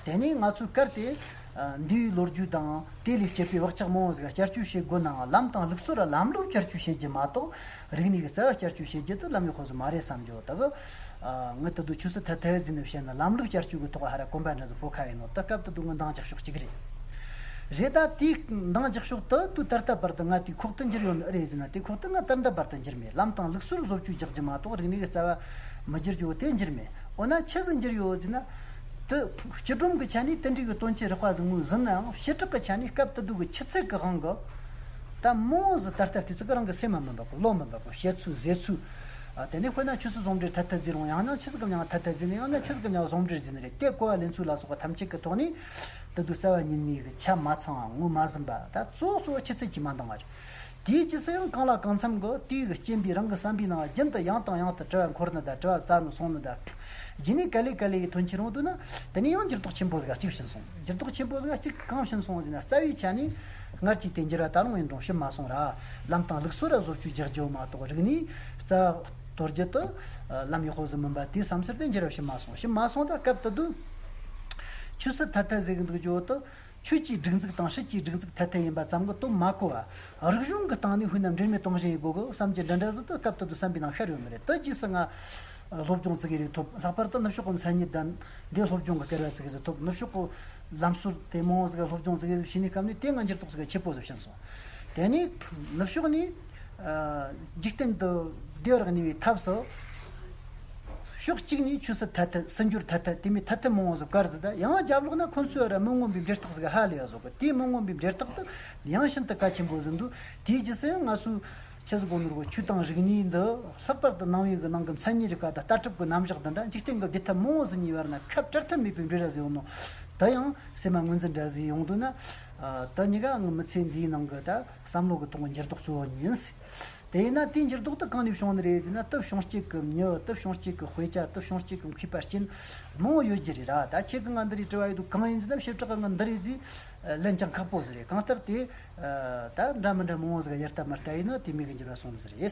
དེ་ནས་ང་ཚོས་གལ་ཏེ་ཨ་འདིའི་ལོ་རྒྱུས་དང་དེ་ལས་སྐྱེས་པའི་བག་ཆགས་མང་བོ་ཟིག་བསྐྱར་བཅོས་བྱེད་དགོས་ནའང་། ལམ་དང་ལུགས་སྲོལ་ལ་ལམ་ལུགས་བསྐྱར་བཅོས་བྱེད་རྒྱུ་མ་གཏོགས། རིག་གནས་ཀྱི་རྩ་བ་བསྐྱར་བཅོས་བྱེད་རྒྱུ་དེ་ལམ་ཡག་ཧོ་ཟིག་མ་རེད་བསམ་རྒྱུ་དག་ཨ་ངས་ད་དུང་ཆོས་སྲིད་ཐ་དད་ཟིན་ནས་བཤད་ན། ལམ་ལུགས་བསྐྱར་བཅོས་ཀྱི་ཐོག་ཧ་ར་གོམ་པ་འདྲ་ཟིག་སྤོ་ཁ་ཡིན་ནོ་དེ་སྐབས་དེ་དུས་ངས་འདང་རྒྱག་ཕྱོགས་གཅིག་རེད། རེད། ད་དེའི་འདང་རྒྱག་ཕྱོགས་དེ་དུས་ད་ལྟ་བར་དུ་ང་དེའི་ཁོག་ཏུ་འགྱུར་ཡོད་ནི་ཨེ་རེད་ཟེར་ན། དེའི་ཁོག་ཏུ་ང་ད་ལྟ་བར་དུ་འགྱུར་མེད། ལམ་དང་ལུགས་སྲོལ་བཟོ་བཅོས་རྒྱག་རྒྱུ་མ་གཏོགས་རིག་གནས་ཀྱི་རྩ་བ་མི་འགྱུར་རྒྱུ་དེ་འགྱུར་མེད། འོ་ན་ཆི་ཟིག་འགྱུར་ཡོད་ཟེར་ན། དེ་སྤྱི་སྒྲོམ་གྱི་ཆ་ནས་དེ་འདྲའི་གི་དོན་ཆེན་རགས་པ་ཟིག་ངོས་ཟིན་ནའང་། བྱེ་བྲག་གི་ཆ་ནས་སྐབས་དེ་དུས་ཀྱི་ཆུ་ཚད་ཀྱི་དབང་གིས་ད་མང་ཟིག་ད་ལྟ་དེ་ཚོ་གི་རང་གི་སེམས་མ་མི་འབབ་གི། བློ་མི་འབབ་གི། བཤད་ཚུལ་ཟེར་ཚུལ། ཨ་དེ་ནས་དཔེར་ན་ཆོས་སྲིད་ཟུང་འབྲེལ་ཐ་དད་ཟེར་རུང་། ཡང་ན་ཆི་ཟིག་གི་མྱིང་ཐ་དད་ཟེར་ནས། ཡང་ན་ཆི་ཟིག་གི་མྱིང་ཟུང་འབྲེལ་ཟེར་ནི་རེད། དེ་གོ་བ་ལེན་ཚུལ་ལ་སོགས་པ་ཐམས་ཅད་ཀྱི་ཐོག་ནས་དེ་དུས་རྩ་བ་ཉིད་ནས་གི་ཆ་མ་ཚང་བ། ངོས་མ་ཟིན་པ། ད་གཙོ་བོ་གཙོ་བོ་ཆུ་ཚད་ཀྱིས་མ་འདང་བ་རེད། དེའི་རྗེས་སུ་ཡང་གང་ལ་གང་འཚམ་གྱིས་དེའི་གི་རྐྱེན་པས་རང་གི་བསམ་པའི་ནང་རྒྱུན་དུ་ཡང་དང་ཡང་དུ་དྲི་བ་འཁོར་ནི་དང་། དྲི་བ་བཙལ་ནི་སོང་ནི་དང་། རྗེས་ནས་ག་ལེ་ག་ལེ་ཡི་དོན་ཆེ་རུང་དུས་ན། དེ་ནས་ཡང་འགྱུར་ལྡོག་ཆེན་པོ་ཟིག་གཅིག་ཕྱིན་སོང་། འགྱུར་ལྡོག་ཆེན་པོ་ཟིག་གཅིག་གང་ཕྱིན་སོང་ཟེར་ན། རྩ་བའི་ཆ་ནས་སྔར་གྱི་དེ་འགྱུར་བ་ད་རུང་ཡིན་རུང་ཕྱིན་མ་སོང་ར། ལམ་དང་ལུགས་སྲོལ་ལ་བཟོ་བཅོས་རྒྱག་རྒྱུ་མ་གཏོགས། རིག་གནས་རྩ་བ་གཏོར་རྒྱུ་དེ་ལམ་ཡག་པོ་ཟིག་མིན་པ་དེའི་བསམ་ཚུལ་དེ་འགྱུར་བ་ཕྱིན་མ་སོང་། ཕྱིན་མ་སོང་། ད་སྐབས་དེ་དུས་ཆོས་སྲིད་ཐ་དད་ཟེར་གི་འདུག་རྒྱུ་དེ། ཆོས་ཀྱི་སྒྲིག་འཛུགས་དང་སྲིད་ཀྱི་སྒྲིག་འཛུགས་ཐ་དད་ཡིན་པ་ཙམ་གྱིས་དེ་མ་གོ་བ། རིག་གཞུང་གི་སྟེང་ནས་དཔེར་ན་འབྲེལ་མེད་གཏོང་བཞིན་ཡོད་དགོས་གི་བསམ་གྱི་འདྲ་འདྲ་ཟིག་དེ་སྐབས་དེ་དུས་བསམ་པའི་ནང་ཤར་ཡོང་ནི་རེད། དེ་རྗེས་སུ་ང་སློབ་སྦྱོང་ཙི་གེ་རེ་ཐོབ། ལྷག་པར་དུ་ནུབ་ཕྱོགས་ཀྱི་མཚན་ཉིད་དང་འདི་སློབ་སྦྱོང་གི་སྐལ་བ་ཙི་གེ་ཟིག་ཐོབ། ནུབ་ཕྱོགས་ཀྱི་ལམ་སྲོལ་དེ་མང་བོ་ཟིག་སློབ་སྦྱོང་ཙི་གེ་ཟིག་བྱས་ནི་སྐབས་ནས་དེ་ང་འགྱུར་ལྡོག་ཙི་གེ་ཆེ་པོ་ཟིག་ཕྱིན་སོང་། དེ་ནས་ནུབ་ཕྱོགས་ནས། ཨ། འཇིག་རྟེན་དུ་བདེ་བར་གནས་པའི་ཐབས་སུ། ཕྱོགས་གཅིག་ནས་ཆོས་སྲིད་ཐ་དད། སྲིད་འབྱོར་ཐ་དད། དེ་མིན་ཐ་དད་མང་བོ་ཟིག་བཀར་ཟིག་ད་ཡང་རྒྱབ་ལོག་ན་ཁོ་ཚོས་ར་མི་མངོན་པའི་འབྲེལ་ཐག་ཟིག་ཧ་ལས་ཡ་བཟོ་གི། དེའི་མི་མངོན་པའི་འབྲེལ་ཐག་དེ་ཡང་ཤིན་ཏུ་གལ་ཆེན་པོ་ཟིག་འདུག་དེའི་རྗེས་སུ་ཡང་ང་ཚོས་ཆི་ཟིག་གོ་ནོར་གོ། ཆོས་དང་རིག་གནས་འདི་ལྷག་པར་དུ་ནང་པའི་གི་ནང་གི་མཚན་ཉིད་རིག་པ་དང་ལྟ་གྲུབ་ཀྱི་རྣམ་གཞག་འདི་འདྲ་འཇིག་རྟེན་གྱི་བདེ་ཐབས་མང་བོ་ཟིག་གཉིས་བར་ན་ཁ་བྲལ་ཐབས་མེད་པའི་འབྲེལ་བ་ཟིག་ཡོང་ནོ། དེ་ཡང་སེམས་མ་ངོས་འཛིན་འདྲ་ཟིག་ཡོང་འདུག་ན། ཨ། དེ་གཉིས་ཀ་ངའི་མི་ཚེ་འདིའི་ནང་གི་ད་བསམ་བློ་གི་ཐོག་གི་འགྱུར་ལྡོག་གཙོ་བོ་གཉིས་ཡིན། དེས་ན་དེའི་འགྱུར་ལྡོག་དེ་གང་ནས་བྱུང་ནི་རེད་ཟེར་ན། དེ་བྱུང་སྤྱད་ཀྱི་མྱི། དེ་བྱུང་སྤྱད་ཀྱི་དཔེ་ཆ། དེ་བྱུང་སྤྱད་ཀྱི་མཁས་པ་རྐྱེན་མང་བོ་ཡོད་རྒྱུ་རེད་ར། ད་ཁྱེད་ཀྱིས་ང་འདི་རིགས་དྲི་བ་ཡོད་དུས་གང་ཡིན་ཟེར་ན། བྱེ་བྲག་གི་ང་འདི་རེད་ཟེར་ལན་ཀྱང་ཁག་པོ་ཟིག་རེད། གང་ལྟར་དེ་ད་འདྲ་མི་འདྲ་མང་བོ་ཟིག་ཡར་ལྟ་མར་ལྟ་ཡིན་ན་དེ་མོ་གི་འགྱུར་བ་སོང་ནི་ཟིག་རེད།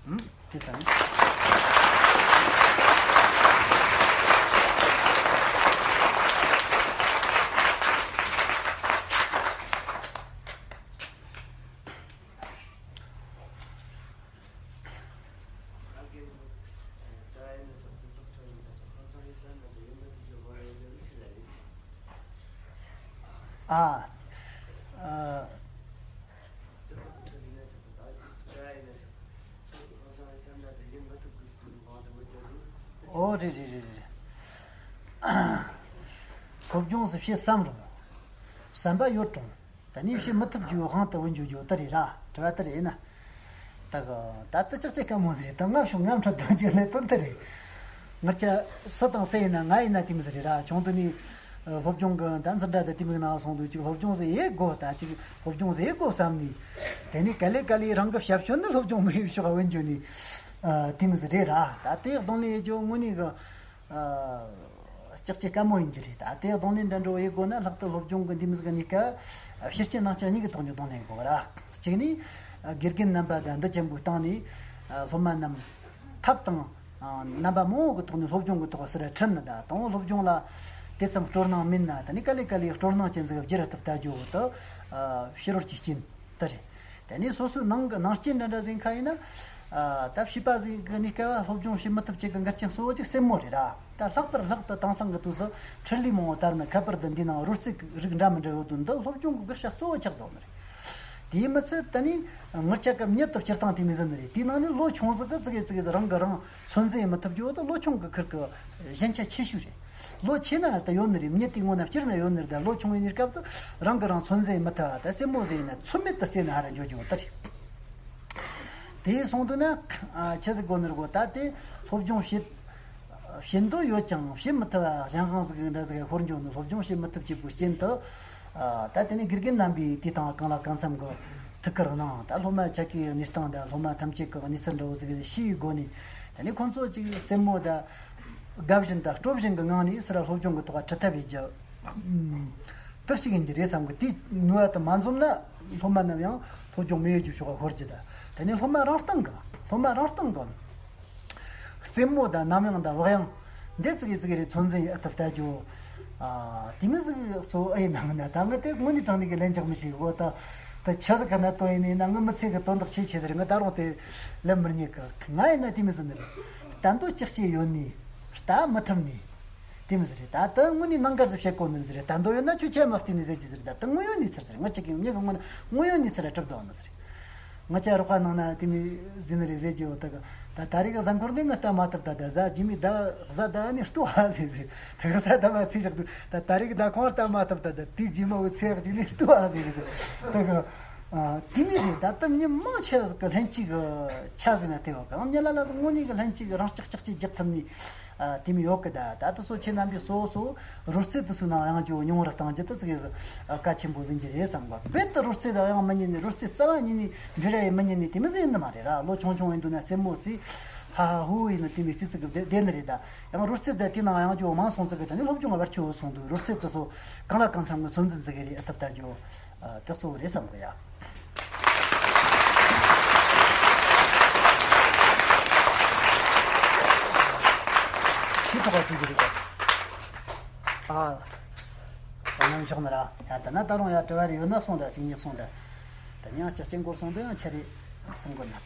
ཨུམ། དེ་ཙམ། ཨ། ཨ། ཨོ་རེད་རེད་རེད་རེད། སློབ་སྦྱོང་ཟིག་བྱེད་བསམ་རུང་། བསམ་པ་ཡོད་རུང་། ད་ནི་བྱེད་མི་ཐུབ་རྒྱུའི་དབང་དུ་བུད་འགྱོ་རྒྱུ་དེ་རེད་ར། དྲི་བ་དེ་རེད་ན། ད་གི་ད་ལྟ་ཅག་ཅེ་དཀའ་མོ་ཟིག་རེད། ད་ང་ཤོག་ངམ་ཁྲོད་དུ་འགྱོ་ནས་དོན་དེ་རེད། ང་ཅག་སུ་དང་སུ་ཡིན་ན། ང་ཡིན་ན་དེ་མི་ཟིག་རེད་ར། ཆུང་དུ་ནས་སློབ་སྦྱོང་གི་ད་འཛིན་གྲྭ་དེ་དེ་མི་ནང་སོང་དུས་ཅིག་སློབ་སྦྱོང་ཟིག་ཡེད་དགོ། ད་ཅིག་སློབ་སྦྱོང་ཟིག་ཡེད་དགོ་བསམ་ནས། དེ་ནས་ག་ལེ་ག་ལེ་རང་གི་ཞབས་ཞུ་ནི་སློབ་སྦྱོང་མི་ཡོད་ཕྱོགས་བུད་འགྱོ་ནས། ཨ། དེ་མི་ཟིག་རེད་ར། ད་དེ་གདོང་ལེན་ཡེད་རྒྱུ་དངོས་གནས་གི་ཨ། ལྕགས་ཀྱི་དཀའ་མོ་ཡིན་གྱི་རེད། ད་དེ་གདོང་ལེན་འདྲ་འགྲོ་ཡེད་དགོ་ན། ལྷག་ཏུ་སློབ་སྦྱོང་གི་འདི་མི་ཟིག་གི་གནས་སྐབས་ཕྱི་སྐྱིད་ནང་སྐྱིད་གཉིས་ཀྱི་ཐོག་ནས་གདོང་ལེན་དགོ་ར། གཅིག་ནི་དགེ་རྒན་རྣམ་པ་དང་འདི་ཅན་པོའི་སྟེང་ནས། ཨ། སློབ་མ་རྣམས་ཐབས་དང་། ཨ། རྣམ་པ་མང་བོ་གི་ཐོག་ནས་སློབ་སྦྱོང་གི་ཐོག་ཟུར་ཁྲིད་ནི། ད་དང་པོ་སློབ་སྦྱོང་ལ་དེ་ཙམ་སྤྲོ་སྣང་མིན་ན། ད་ནི་ག་ལེ་ག་ལེ་སྤྲོ་སྣང་ཅན་ཟིག་བསྒྱུར་ཐུབ་ལྟ་རྒྱུ་བོ་དེ། ཨ། ཕྱི་རོལ་གྱི་རྐྱེན། དེ་རེད། དེ་ནས་སོ་སོའི་ནང་གི་ནང་རྐྱེན་འདྲ་འདྲ་ཟིག་ཁ་ཡིན་ན། ཨ། ད་བྱིས་པ་ཟིག་གི་གནས་སྐབས་སློབ་སྦྱོང་བྱེད་མི་ཐུབ་ཅིག་གི་འགལ་རྐྱེན་གཙོ་བོ་གཅིག་སེན་མོ་རེད་ར། ད་ལྷག་པར་ལྷག་ཏུ་དེང་སང་གི་དུས་སུ་འཕྲིན་ལས་མང་བོ་དར་ནས། ཁ་པར་དང་འདི་ནང་རོལ་རྩེད་རིགས་འདྲ་མི་འདྲ་ཡོད་དུས། འདི་སློབ་སྦྱོང་གི་དགག་བྱ་གཙོ་བོ་ཆགས་འདུག་ནི་རེད། དེས་མི་ཚད་ད་ནི་ངེད་ཅག་གི་མྱི་དེ་སྤྱིར་བཏང་དེ་མོ་ཟིག་ནི་རེད། དེའི་ནང་ནས་ལོ་ཆུང་ཟིག་གི་ཙི་གེ་ཙི་གེ་ཟིག་རང་གིས་རང་ཚོད་འཛིན་མི་ཐུབ་རྒྱུ་བོ་དེ་ལོ་ཆུང་གི་ཁུར་གི་ཞན་ཆ་ཆེ་ཤོས་རེད། ལོ་ཆེ་ན་ད་ཡོད་ནི་རེད། མྱི་དེ་སྔོན་ན་སྤྱིར་ན་ཡོད་ནི་རེད། ད་ལོ་ཆུང་བའི་གནས་སྐབས་དུ་རང་གིས་རང་ཚོད་འཛིན་མི་ཐུབ་པ། ད་སེན་མོ་ཟིག་ཡིན་ན་ཚོད་མེད་དུ་བརྩེས་ནས་ཧར་ར་འགྱོ་རྒྱུ་དེ་རེད། དེ་སོང་དུས་ན། ཨ། ཆི་ཟིག་དགོ་ནི་རེད་གོ། ད་དེ་སློབ་སྦྱོང་བྱེད་བྱེད་འདོད་ཡོད་ཀྱང་བྱེད་མི་ཐུབ་པ་གཞན་དབང་ཟིག་འདྲ་ཟིག་ཤོར་འགྱོ་ནི། སློབ་སྦྱོང་བྱེད་མི་ཐུབ་ཅེས་པོའི་རྐྱེན་དུ། ཨ། ད་དེ་ནས་དགེ་རྒན་རྣམ་པས་དེ་དང་གང་ལ་གང་འཚམ་གི་ཐུགས་ཁུར་གནང་། ད་སློབ་མ་ཆ་གི་གནས་སྟངས་དང་སློབ་མ་ཐམས་ཅད་ཀྱི་གནས་ཚུལ་འདྲ་བོ་ཟིག་ཤེས་པའི་སྒོ་ནས། དེ་ནས་ཁོང་ཚོ་ཅིག་སེན་མོ་ད་དགའ་བཞིན་དང་སྤྲོ་བཞིན་གྱི་ངང་ནས་ཟུར་ར་སློབ་སྦྱོང་གི་ཐོག་ཁྲིད་ཐབས་ཡེད་རྒྱུ། ཨ། དེ་ཞིག་ཡིན་གྱི་རེད་བསམ་གི། དེའི་ནུས་པ་དེ་མ་འཛོམས་ན་སློབ་མ་རྣམས་ཡང་སློབ་སྦྱོང་མི་ཡོད་རྒྱུ་ཕྱོགས་ལ་ཤོར་རྒྱུ། ད་དེ་ནས་སློབ་མ་རང་སྟེང་གི། སློབ་མ་རང་སྟེང་གི་རྩེད་མོ་དང་གནམ་དབྱངས་དང་བག་ཡངས་འདི་ཙི་གེ་ཙི་གེ་རེ་ཚོད་འཛིན་ཡེད་ཐུབ་ལྟ་རྒྱུ། ཨ། དེ་མོ་ཟིག་གཙོ་བོ་ཨེ་ཡིན་ན་མིན་ན། ད་ངས་དེ་དངོས་གནས་དྲང་གནས་ཀྱི་ལན་རྒྱག་མི་ཤེས་གོ། ད་ད་ཆི་ཟིག་ག་ན་དོན་ཡིན་ནི་ན། ངའི་མི་ཚེ་གི་དོན་དག་ཆེ་ཆེ་ཟིག་རེད། ངས་ད་རུང་དེ་ལན་མི་རྙེད་གི། ང་ཡིན་ན་དེ་མོ་ཟིག་ནི་རེད། ལྟ་འདོད་ཅག་ཅིག་ཡོད་ནི། ལྟ་མི་ཐུབ་ནི། དེ་མོ་ཟིག་རེད། ད་དེ་དངོས་གནས་གནད་འགག་ཟིག་བཤད་གོ་ནི་ཟིག་རེད། ལྟ་འདོད་ཡོད་ན་ཁྱོད་ཆེ་མ་བལྟས་ནས་ཟེར་གྱི་ཟིག་རེད། ད་དེ་དངོས་ཡོད་གནས་ཚུལ་ཟིག་རེད། ང་ཅག་གི་མྱི་གི་དངོས་གནས་དངོས་ཡོད་གནས་ཚུལ་ལ་གྲུབ་འདུག་ནི་ཟིག་རེད། ང་ཅག་རོགས་པ་ནང་ན་དེ་མོ་ཟིག་ནི་རེད་ཟེར་གྱི་ཡོད། ད་གི་ད་ད་རེས་ཀྱི་གཟའ་འཁོར་འདི་ངས་ལྟ་མ་ཐུབ། ད་ད་གཟའ་རྗེས་མའི་ཟླ་བ། གཟའ་ཟླ་བ་ནས་ལྟོས་ཨ་ཟེར་ཟེར། ད་གི་གཟའ་ཟླ་བ་ཚེས་བཞག་དུས། ད་ད་རེས་ཀྱི་ཟླ་གོང་ལྟ་མ་ཐུབ། ད་ད་དེའི་རྗེས་མ་བོའི་ཚེས་གཅིག་ནས་ལྟོས་ཨ་ཟེར་ཟེར། ད་གི་ཨ། དེ་མོ་རེད། ད་ལྟ་མྱི་མང་ཆེ་ཟིག་གི་ལྷན་སྐྱེས་ཀྱི་ཆ་ཟིག་ན་དེ་ཡོད་གི། ཨང་། མྱི་ལ་ལ་ཟིག་དངོས་གནས་ཀྱི་ལྷན་སྐྱེས་ཀྱི་རང་ཅག་ཅག་ཅིག་རྒྱག་ཐུབ་ནི། ཨ། དེ་མོ་ཡོད་གི། ད་ད་ལྟ་སོ་ཁྱེད་རྣམ་པས་གཙོ་བོ་གཙོ་བོ་རོལ་རྩེད་དེ་ཚོའི་ནང་ཡང་རྒྱུ་ཉུང་རུ་གཏང་རྒྱུ་དེ་ཙི་གེ་ཟིག་གལ་ཆེན་པོ་ཟིག་ཡིན་གྱི་རེད་བསམ་གི། རྦད་དེ་རོལ་རྩེད་ད་ཡང་མི་ཉན་ནི། རོལ་རྩེད་རྩ་བ་ཉིད་ནས་འབྲི་ར་ཡང་མི་ཉན་ནི་དེ་མོ་ཟིག་ཡིན་ནི་མ་རེད་ར། ལོ་ཆུང་ཆུང་ཡིན་དུས་ན་སེན་མོ་རྩེ། ཧ་ཧ་ཧུ་ཧུ་ཡིན་ནི་དེ་མོ་ཙི་ཙི་གི་བསྡད་བསྡད་ནི་རེད། ད་ཡང་རོལ་རྩེད་ད་དེ་ནང་ཡང་རྒྱུ་མང་སོང་ཙི་གི། ད་ནི་སློབ་སྦྱོང་བར་ཆད་སོང་དུས་རོལ་རྩེད་དེ་ཚོ་གང་ལ་གང་འཚམ་གི་ཚོད་འཛིན་ཙི་གེ་རེ་ཨེ་ཐུབ་ལྟ་རྒྱུ། ཨ། དེ་གཙོ་བོ་རེད་བསམ་གི་ཡ། ཤེས་ཐུབ་པ་དེ་གི་རེད་པ། ཨ། ད་ནང་ཕྱོགས་ནི་ར། ཡ། ད་ན་ད་རུང་ཡ་དྲི་བ་རེ་ཡོད་ན་གསུངས་ད། གཅིག་གཉིས་གསུངས་ད། ད་ནི་ཡང་ལྕགས་ཀྱི་སྐོར་གསུངས་ད། ཡང་ཆ་རེ་གསུང་དགོས་ན་ད།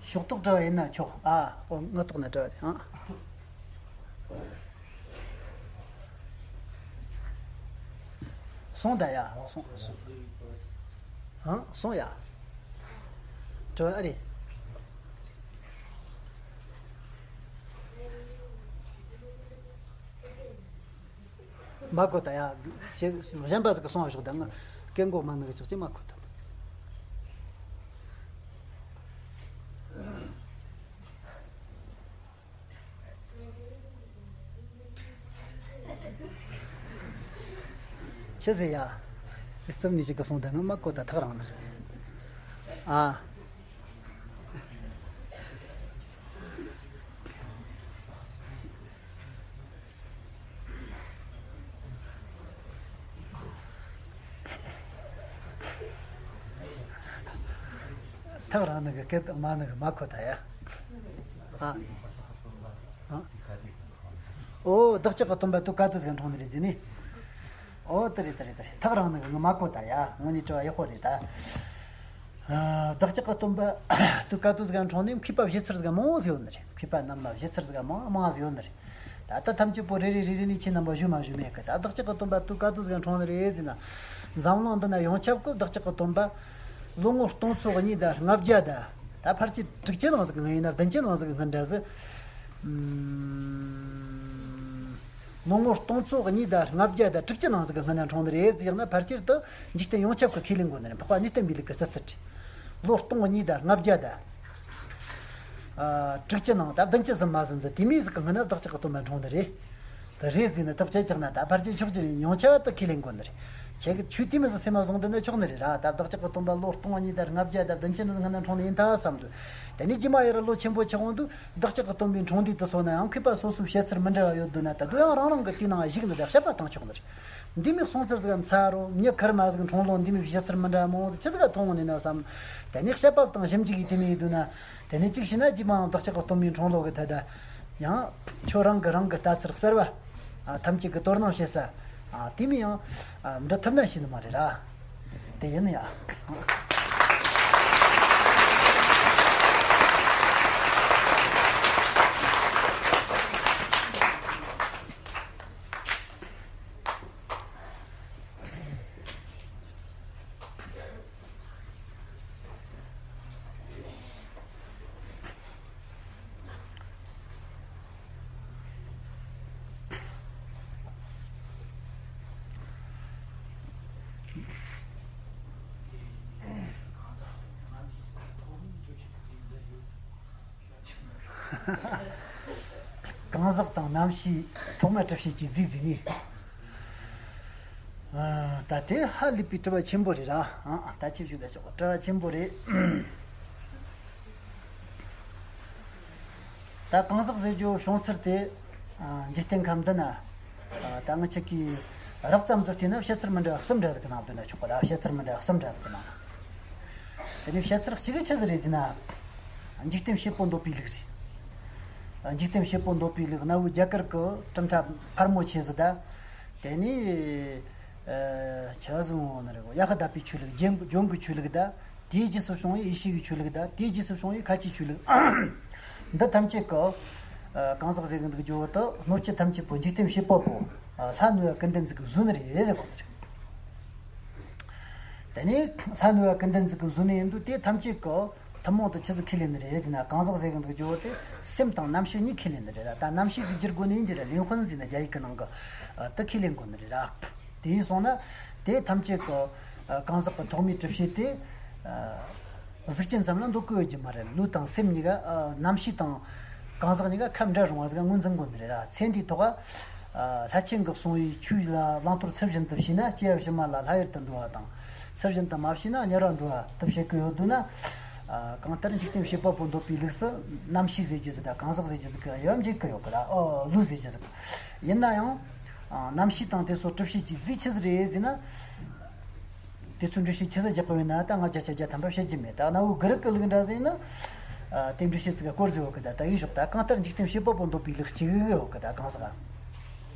ཕྱོགས་གཏོགས་དྲི་བ་ཡིན་ན་ཆོག། ཨ། ཨོ། ངག་ཐོག་ནས་དྲི་བ་རེད། ཨང་། སོང་ད་ཡ། སོང་། སོང་། ཨང་། སོང་ཡ། དྲི་བ་ཨ་རེད། མ་གོ་ད་ཡ། ཞེ་གཞན་པ་ཟིག་གིས་གསུང་བ་ཞོག། ད་ང་སྐད་མགོ་མ་ནུ་གི་ཆོག་ཅེས་མ་གོ་ད། ཆི་ཟེར་ཡ། རྩིབ་ནས་ཅིག་གིས་གསུང་ད། ང་མ་གོ་ད། ཐག་རིང་ནི། ཨ། ཐག་རིང་ནི་གི་སྐད་མ་ནུ་གི་མ་གོ་ད་ཡ། ཨ། ཨ། ཨོ། བདག་ཅག་གི་སྟོན་པ་དུ་ཀ་དུ་ཟིག་འཁྲུངས་ནི་རེད་ཟེར་ནི། ཨོ། དེ་རེད། དེ་རེད། དེ་རེད། ཐག་རིང་ནི་གི་ང་མ་གོ་ད་ཡ། དངོས་གནས་དྲི་བ་ཡག་པོ་རེད་ད། བདག་ཅག་གི་སྟོན་པ་དུས་ག་དུས་ཟིག་ག་འཁྲུངས་ནས་མཁས་པ་བཞེད་ཚུལ་ཟིག་མང་བོ་ཟིག་ཡོད་ནི་རེད། མཁས་པ་རྣམས་ལ་བཞེད་ཚུལ་ཟིག་མང་མང་ཟིག་ཡོད་ནི་རེད། ད་ལྟ་ཐམས་ཅད་པོ་རེ་རེ་རེ་རེ་ནས་ཁྱེད་རྣམ་པ་ཞུ་མ་ཞུ་མེད་གི། ད་བདག་ཅག་གི་སྟོན་པ་དུས་ག་དུས་ཟིག་ག་འཁྲུངས་ནི་རེད་ཟེར་ན། འཛམ་གླིང་འདི་ན་ཡོངས་ཁྱབ་ཀྱི་བདག་ཅག་གི་སྟོན་པ་ལོ་ངོ་སྟོང་ཚོ་གཉིས་དང་ལྔ་བརྒྱ་དང་། ད་ཕལ་ཆེར་དྲུག་ཅུ་ནང་ཟིག་གི་ངང་ཡིན་ན་བདུན་ཅུ་ནང་ཟིག་གི་སྔོན་འདྲ་ཟིག་ལོ་ངོ་སྟོང་ཚོ་གཉིས་དང་ལྔ་བརྒྱ་དང་དྲུག་ཅུ་ནང་ཟིག་གི་སྔོན་ན་འཁྲུངས་ནི་རེད་ཟེར་ན། ཕལ་ཆེར་དུ་འཇིག་རྟེན་ཡོངས་ཁྱབ་ཀྱི་ཁས་ལེན་དགོས་ནི་རེད། འཕགས་པ་གནས་བརྟན་པའི་ལུགས་ཀྱི་རྩི་ཚུལ་རེད། ལོ་སྟོང་གཉིས་དང་ལྔ་བརྒྱ་དང་ཨ་དྲུག་ཅུ་ནང་ད་བདུན་ཅུ་ཟིན་མ་ཟིན་ཟིག་དེ་མོ་ཟིག་གི་སྔོན་ན་བདག་ཅག་གི་སྟོན་པ་འཁྲུངས་ནི་རེད། དེ་རེད་ཟེར་ན་ཐབས་ཆད་ཀྱག་ན། ད་ཕལ་ཆེར་ཕྱོགས་བཅུ་ནས་ཡོངས་ཁྱབ་ཏུ་ཁས་ལེན་དགོས་ནི་རེད། ཁྱེད་ཀྱིས་ཆོས་དེ་མོ་ཟིག་སེམས་མ་བཟུང་འདི་ན་ཆོག་ནི་རེད་ར། ད་བདག་ཅག་གི་སྟོན་པ་ལོ་སྟོང་གཉིས་དང་ལྔ་བརྒྱ་དང་བདུན་ཅུ་ནང་སྔོན་ན་འཁྲུངས་ནི་ཡིན་ད་བསམ་དུས། དེ་ནས་རྗེས་མ་ཡར་ལོ་ཆེན་པོ་ཆགས་འོང་དུས་བདག་ཅག་གི་སྟོན་པའི་འཁྲུངས་འདས་དེ་ཚོ་ན་ཡང་མཁས་པ་སོ་སོའི་བཤད་ཚུལ་མི་འདྲ་བ་ཡོད་འདུག་ན། ད་དུང་ཡང་རང་རང་གི་དེའི་ནང་གཞིགས་ནས་ད་དཔྱད་པ་བཏང་ཆོག་ནི་རེད། འདི་མོ་གསུང་ཚུལ་ཟིག་མཚར་རོ། མྱི་ཁེར་མ་ཟིག་འཁྲུངས་ལོ་འདི་མོ་བཤད་ཚུལ་མི་འདྲ་མང་བོ་ཟིག་ཆི་ཟིག་ག་མཐོང་ནི་ན་བསམ། དེ་ནས་དཔྱད་པ་བཏང་ཞིབ་འཇུག་གིས་དེ་མོ་ཡིན་འདུག་ན། དེ་ནས་གཅིག་བྱས་ན་རྗེས་མའང་བདག་ཅག་གི་སྟོན་པའི་འཁྲུངས་ལོ་གི་ཐད་ད་ཡང་ཁྱོད་རང་གི་རང་གི་ལྟ་ཚུལ་གསར་བ་ཨ་ཐམས་ཅད་ཀྱི་དོ་སྣང་བྱེད་ས་ཨ་དེ་མོ་ཡང་ཨ་འབྲི་ཐུབ་ན་ཤེས་ནི་མ་རེད་ར། དེ་ཡིན་ཡ། གང་ཟག་དང་རྣམ་ཤེས་ཐོག་མར་གྲུབ་བྱེད་ཀྱི་རྫས་ཟིག་ནི། ཨ། ད་དེ་ཧ་ལས་པའི་དྲི་བ་ཆེན་པོ་རེད་ར། ཨ། ད་ཆེ་ཞིག་ད་ཆོག་དྲི་བ་ཆེན་པོ་རེད། ད་གང་ཟག་ཟེར་རྒྱུ་བྱུང་ཚུལ་དེ། ཨ། འཇིག་རྟེན་ཁམས་འདི་ན། ཨ། ད་ང་ཆ་གིས་རགས་ཙམ་དུ་བལྟས་ན་བཤད་ཚུལ་མི་འདྲ་བ་གསུམ་འདྲ་ཟིག་གི་ནང་བསྡུས་ན་ཆོག་གི་ར། བཤད་ཚུལ་མི་འདྲ་བ་གསུམ་འདྲ་ཟིག་གི་ནང་། དེ་ནས་བཤད་ཚུལ་གཅིག་གི་ཆི་ཟིག་རེད་ཟེར་ན། འཇིག་རྟེན་བྱེད་པོ་འདོད་པའི་ལུགས་རེད། འཇིག་རྟེན་བྱེད་པོ་འདོད་པའི་ལུགས་གནའ་བོའི་རྒྱ་གར་གྱི་གྲུབ་མཐའ་ཕལ་མོ་ཆེ་ཟིག་ད། དེ་ནས། ཨ། ཆ་ཟུང་ནི་རེད། ཡ་ཧ་དཱ་པའི་ཆོས་ལུགས། ཇོན་ཇོན་གྱི་ཆོས་ལུགས་ད། དེའི་རྗེས་སུ་བྱུང་བའི་ཡེ་ཤུ་གི་ཆོས་ལུགས་དང་། དེའི་རྗེས་སུ་བྱུང་བའི་ཁ་ཆེའི་ཆོས་ལུགས། འདི་ཐམས་ཅད་ཀྱི། ཨ། གང་ཟག་ཟེར་གི་འདུག་རྒྱུ་བོ་དེ་སྣོད་བཅུད་ཐམས་ཅད་པོ་འཇིག་རྟེན་བྱེད་པ་པོ། ཨ། ལྷ་ནུས་པ་ཀུན་ལྡན་ཟིག་གིས་བཟོས་ནི་རེད་ཟེར་གོ་ནི་རེད། དེ་ནས་ལྷ་ནུས་པ་ཀུན་ལྡན་ཟིག་གིས་བཟོས་ནི་ཡིན་དུས་དེ་ཐམས་ཅད་ཀྱི་ཐུན་མོང་དུ་ཆི་ཟིག་ཁས་ལེན་ནི་རེད་ཟེར་ན། གང་ཟག་ཟེར་གི་འདུག་རྒྱུ་བོ་དེ་སེམས་དང་རྣམ་ཤེས་གཉིས་ཁས་ལེན་ནི་རེད། ད་རྣམ་ཤེས་ཟིག་བསྒྱུར་དགོས་ནི་ཡིན་གྱི་རེད། ལིན་ཧོན་ཟེར་ན་རྒྱ་ཡིག་གི་ནང་གི། ཨ། དེ་ཁས་ལེན་དགོས་ནི་རེད་ར། དེ་ཡིན་སོང་ན། དེ་ཐམས་ཅད་ཀྱི། ཨ། གང་ཟག་གི་ཐོག་མའི་གྲུབ་བྱེད་དེ། ཨ། གཟུགས་ཅན་ཙམ་ལ་འདོད་གི་ཡོད་རྒྱུ་མ་རེད། ལུས་དང་སེམས་གཉིས་ཀ། ཨ། རྣམ་ཤེས་དང་། གང་ཟག་གཉིས་ཀ་ཁ་འབྲལ་རུང་བ་ཟིག་ངོས་འཛིན་དགོས་ནི་རེད་ར། ཚེ་འདིའི་ཐོག་ག། ཨ། ལྷ་ཆེན་གྱིས་གསུངས་པའི་ཆོས་ལ་བླང་དོར་ཚུལ་བཞིན་དུ་བྱས་ན་སྐྱེ་བ་ཕྱི་མ་ལ་ལྷ་ཡུལ་དུ་འགྲོ་བ་དང་། ཚུལ་བཞིན་དུ་མ་བྱས་ན་དམྱལ་བར་འགྲོ་བ་དུ་བྱེད་ཀྱི་ཡོད་འདུག་ན། ཨ། གང་ལྟར་འཇིག་རྟེན་བྱེད་པ་པོ་འདོད་པའི་ལུགས་སུ་རྣམ་ཤེས་ཟེར་རྒྱུ་ཟིག་དང་གང་ཟག་ཟེར་རྒྱུ་ཟིག་གི་དབྱེ་བ་འབྱེད་ཀྱི་ཡོད་གི་ར། ཨོ། ལུས་ཟེར་རྒྱུ་ཟིག་ཡིན་ན་ཡང་། ཨ། རྣམ་ཤེས་དང་དེ་ཚོ་གྲུབ་བྱེད་ཀྱི་རྫས་ཆི་ཟིག་རེད་ཟེར་ན། དེ་ཚོའི་འགྲེལ་བཤད་ཆི་ཟིག་རྒྱག་གི་ཡོད་ན་ད་ང་བརྒྱ་ཆ་བརྒྱ་ཐམ་པ་བཤད་རྒྱུ་མེད། ད་གནའ་བོའི་གི་རིགས་ཀྱི་ལུགས་འདྲ་ཟིག་ཡིན་ན། ཨ། དེ་འགྲེལ་བཤད་ཅིག་ག་སྐོར་ཟིག་ཡོད་གི། ད་ད་ཡིན་ཞོག་ད་གང་ལྟར་འཇིག་རྟེན་བྱེད་པ་པོ་འདོད་པའི་ལུགས་གཅིག་ཡོད་གི། ད་གང་ཟག་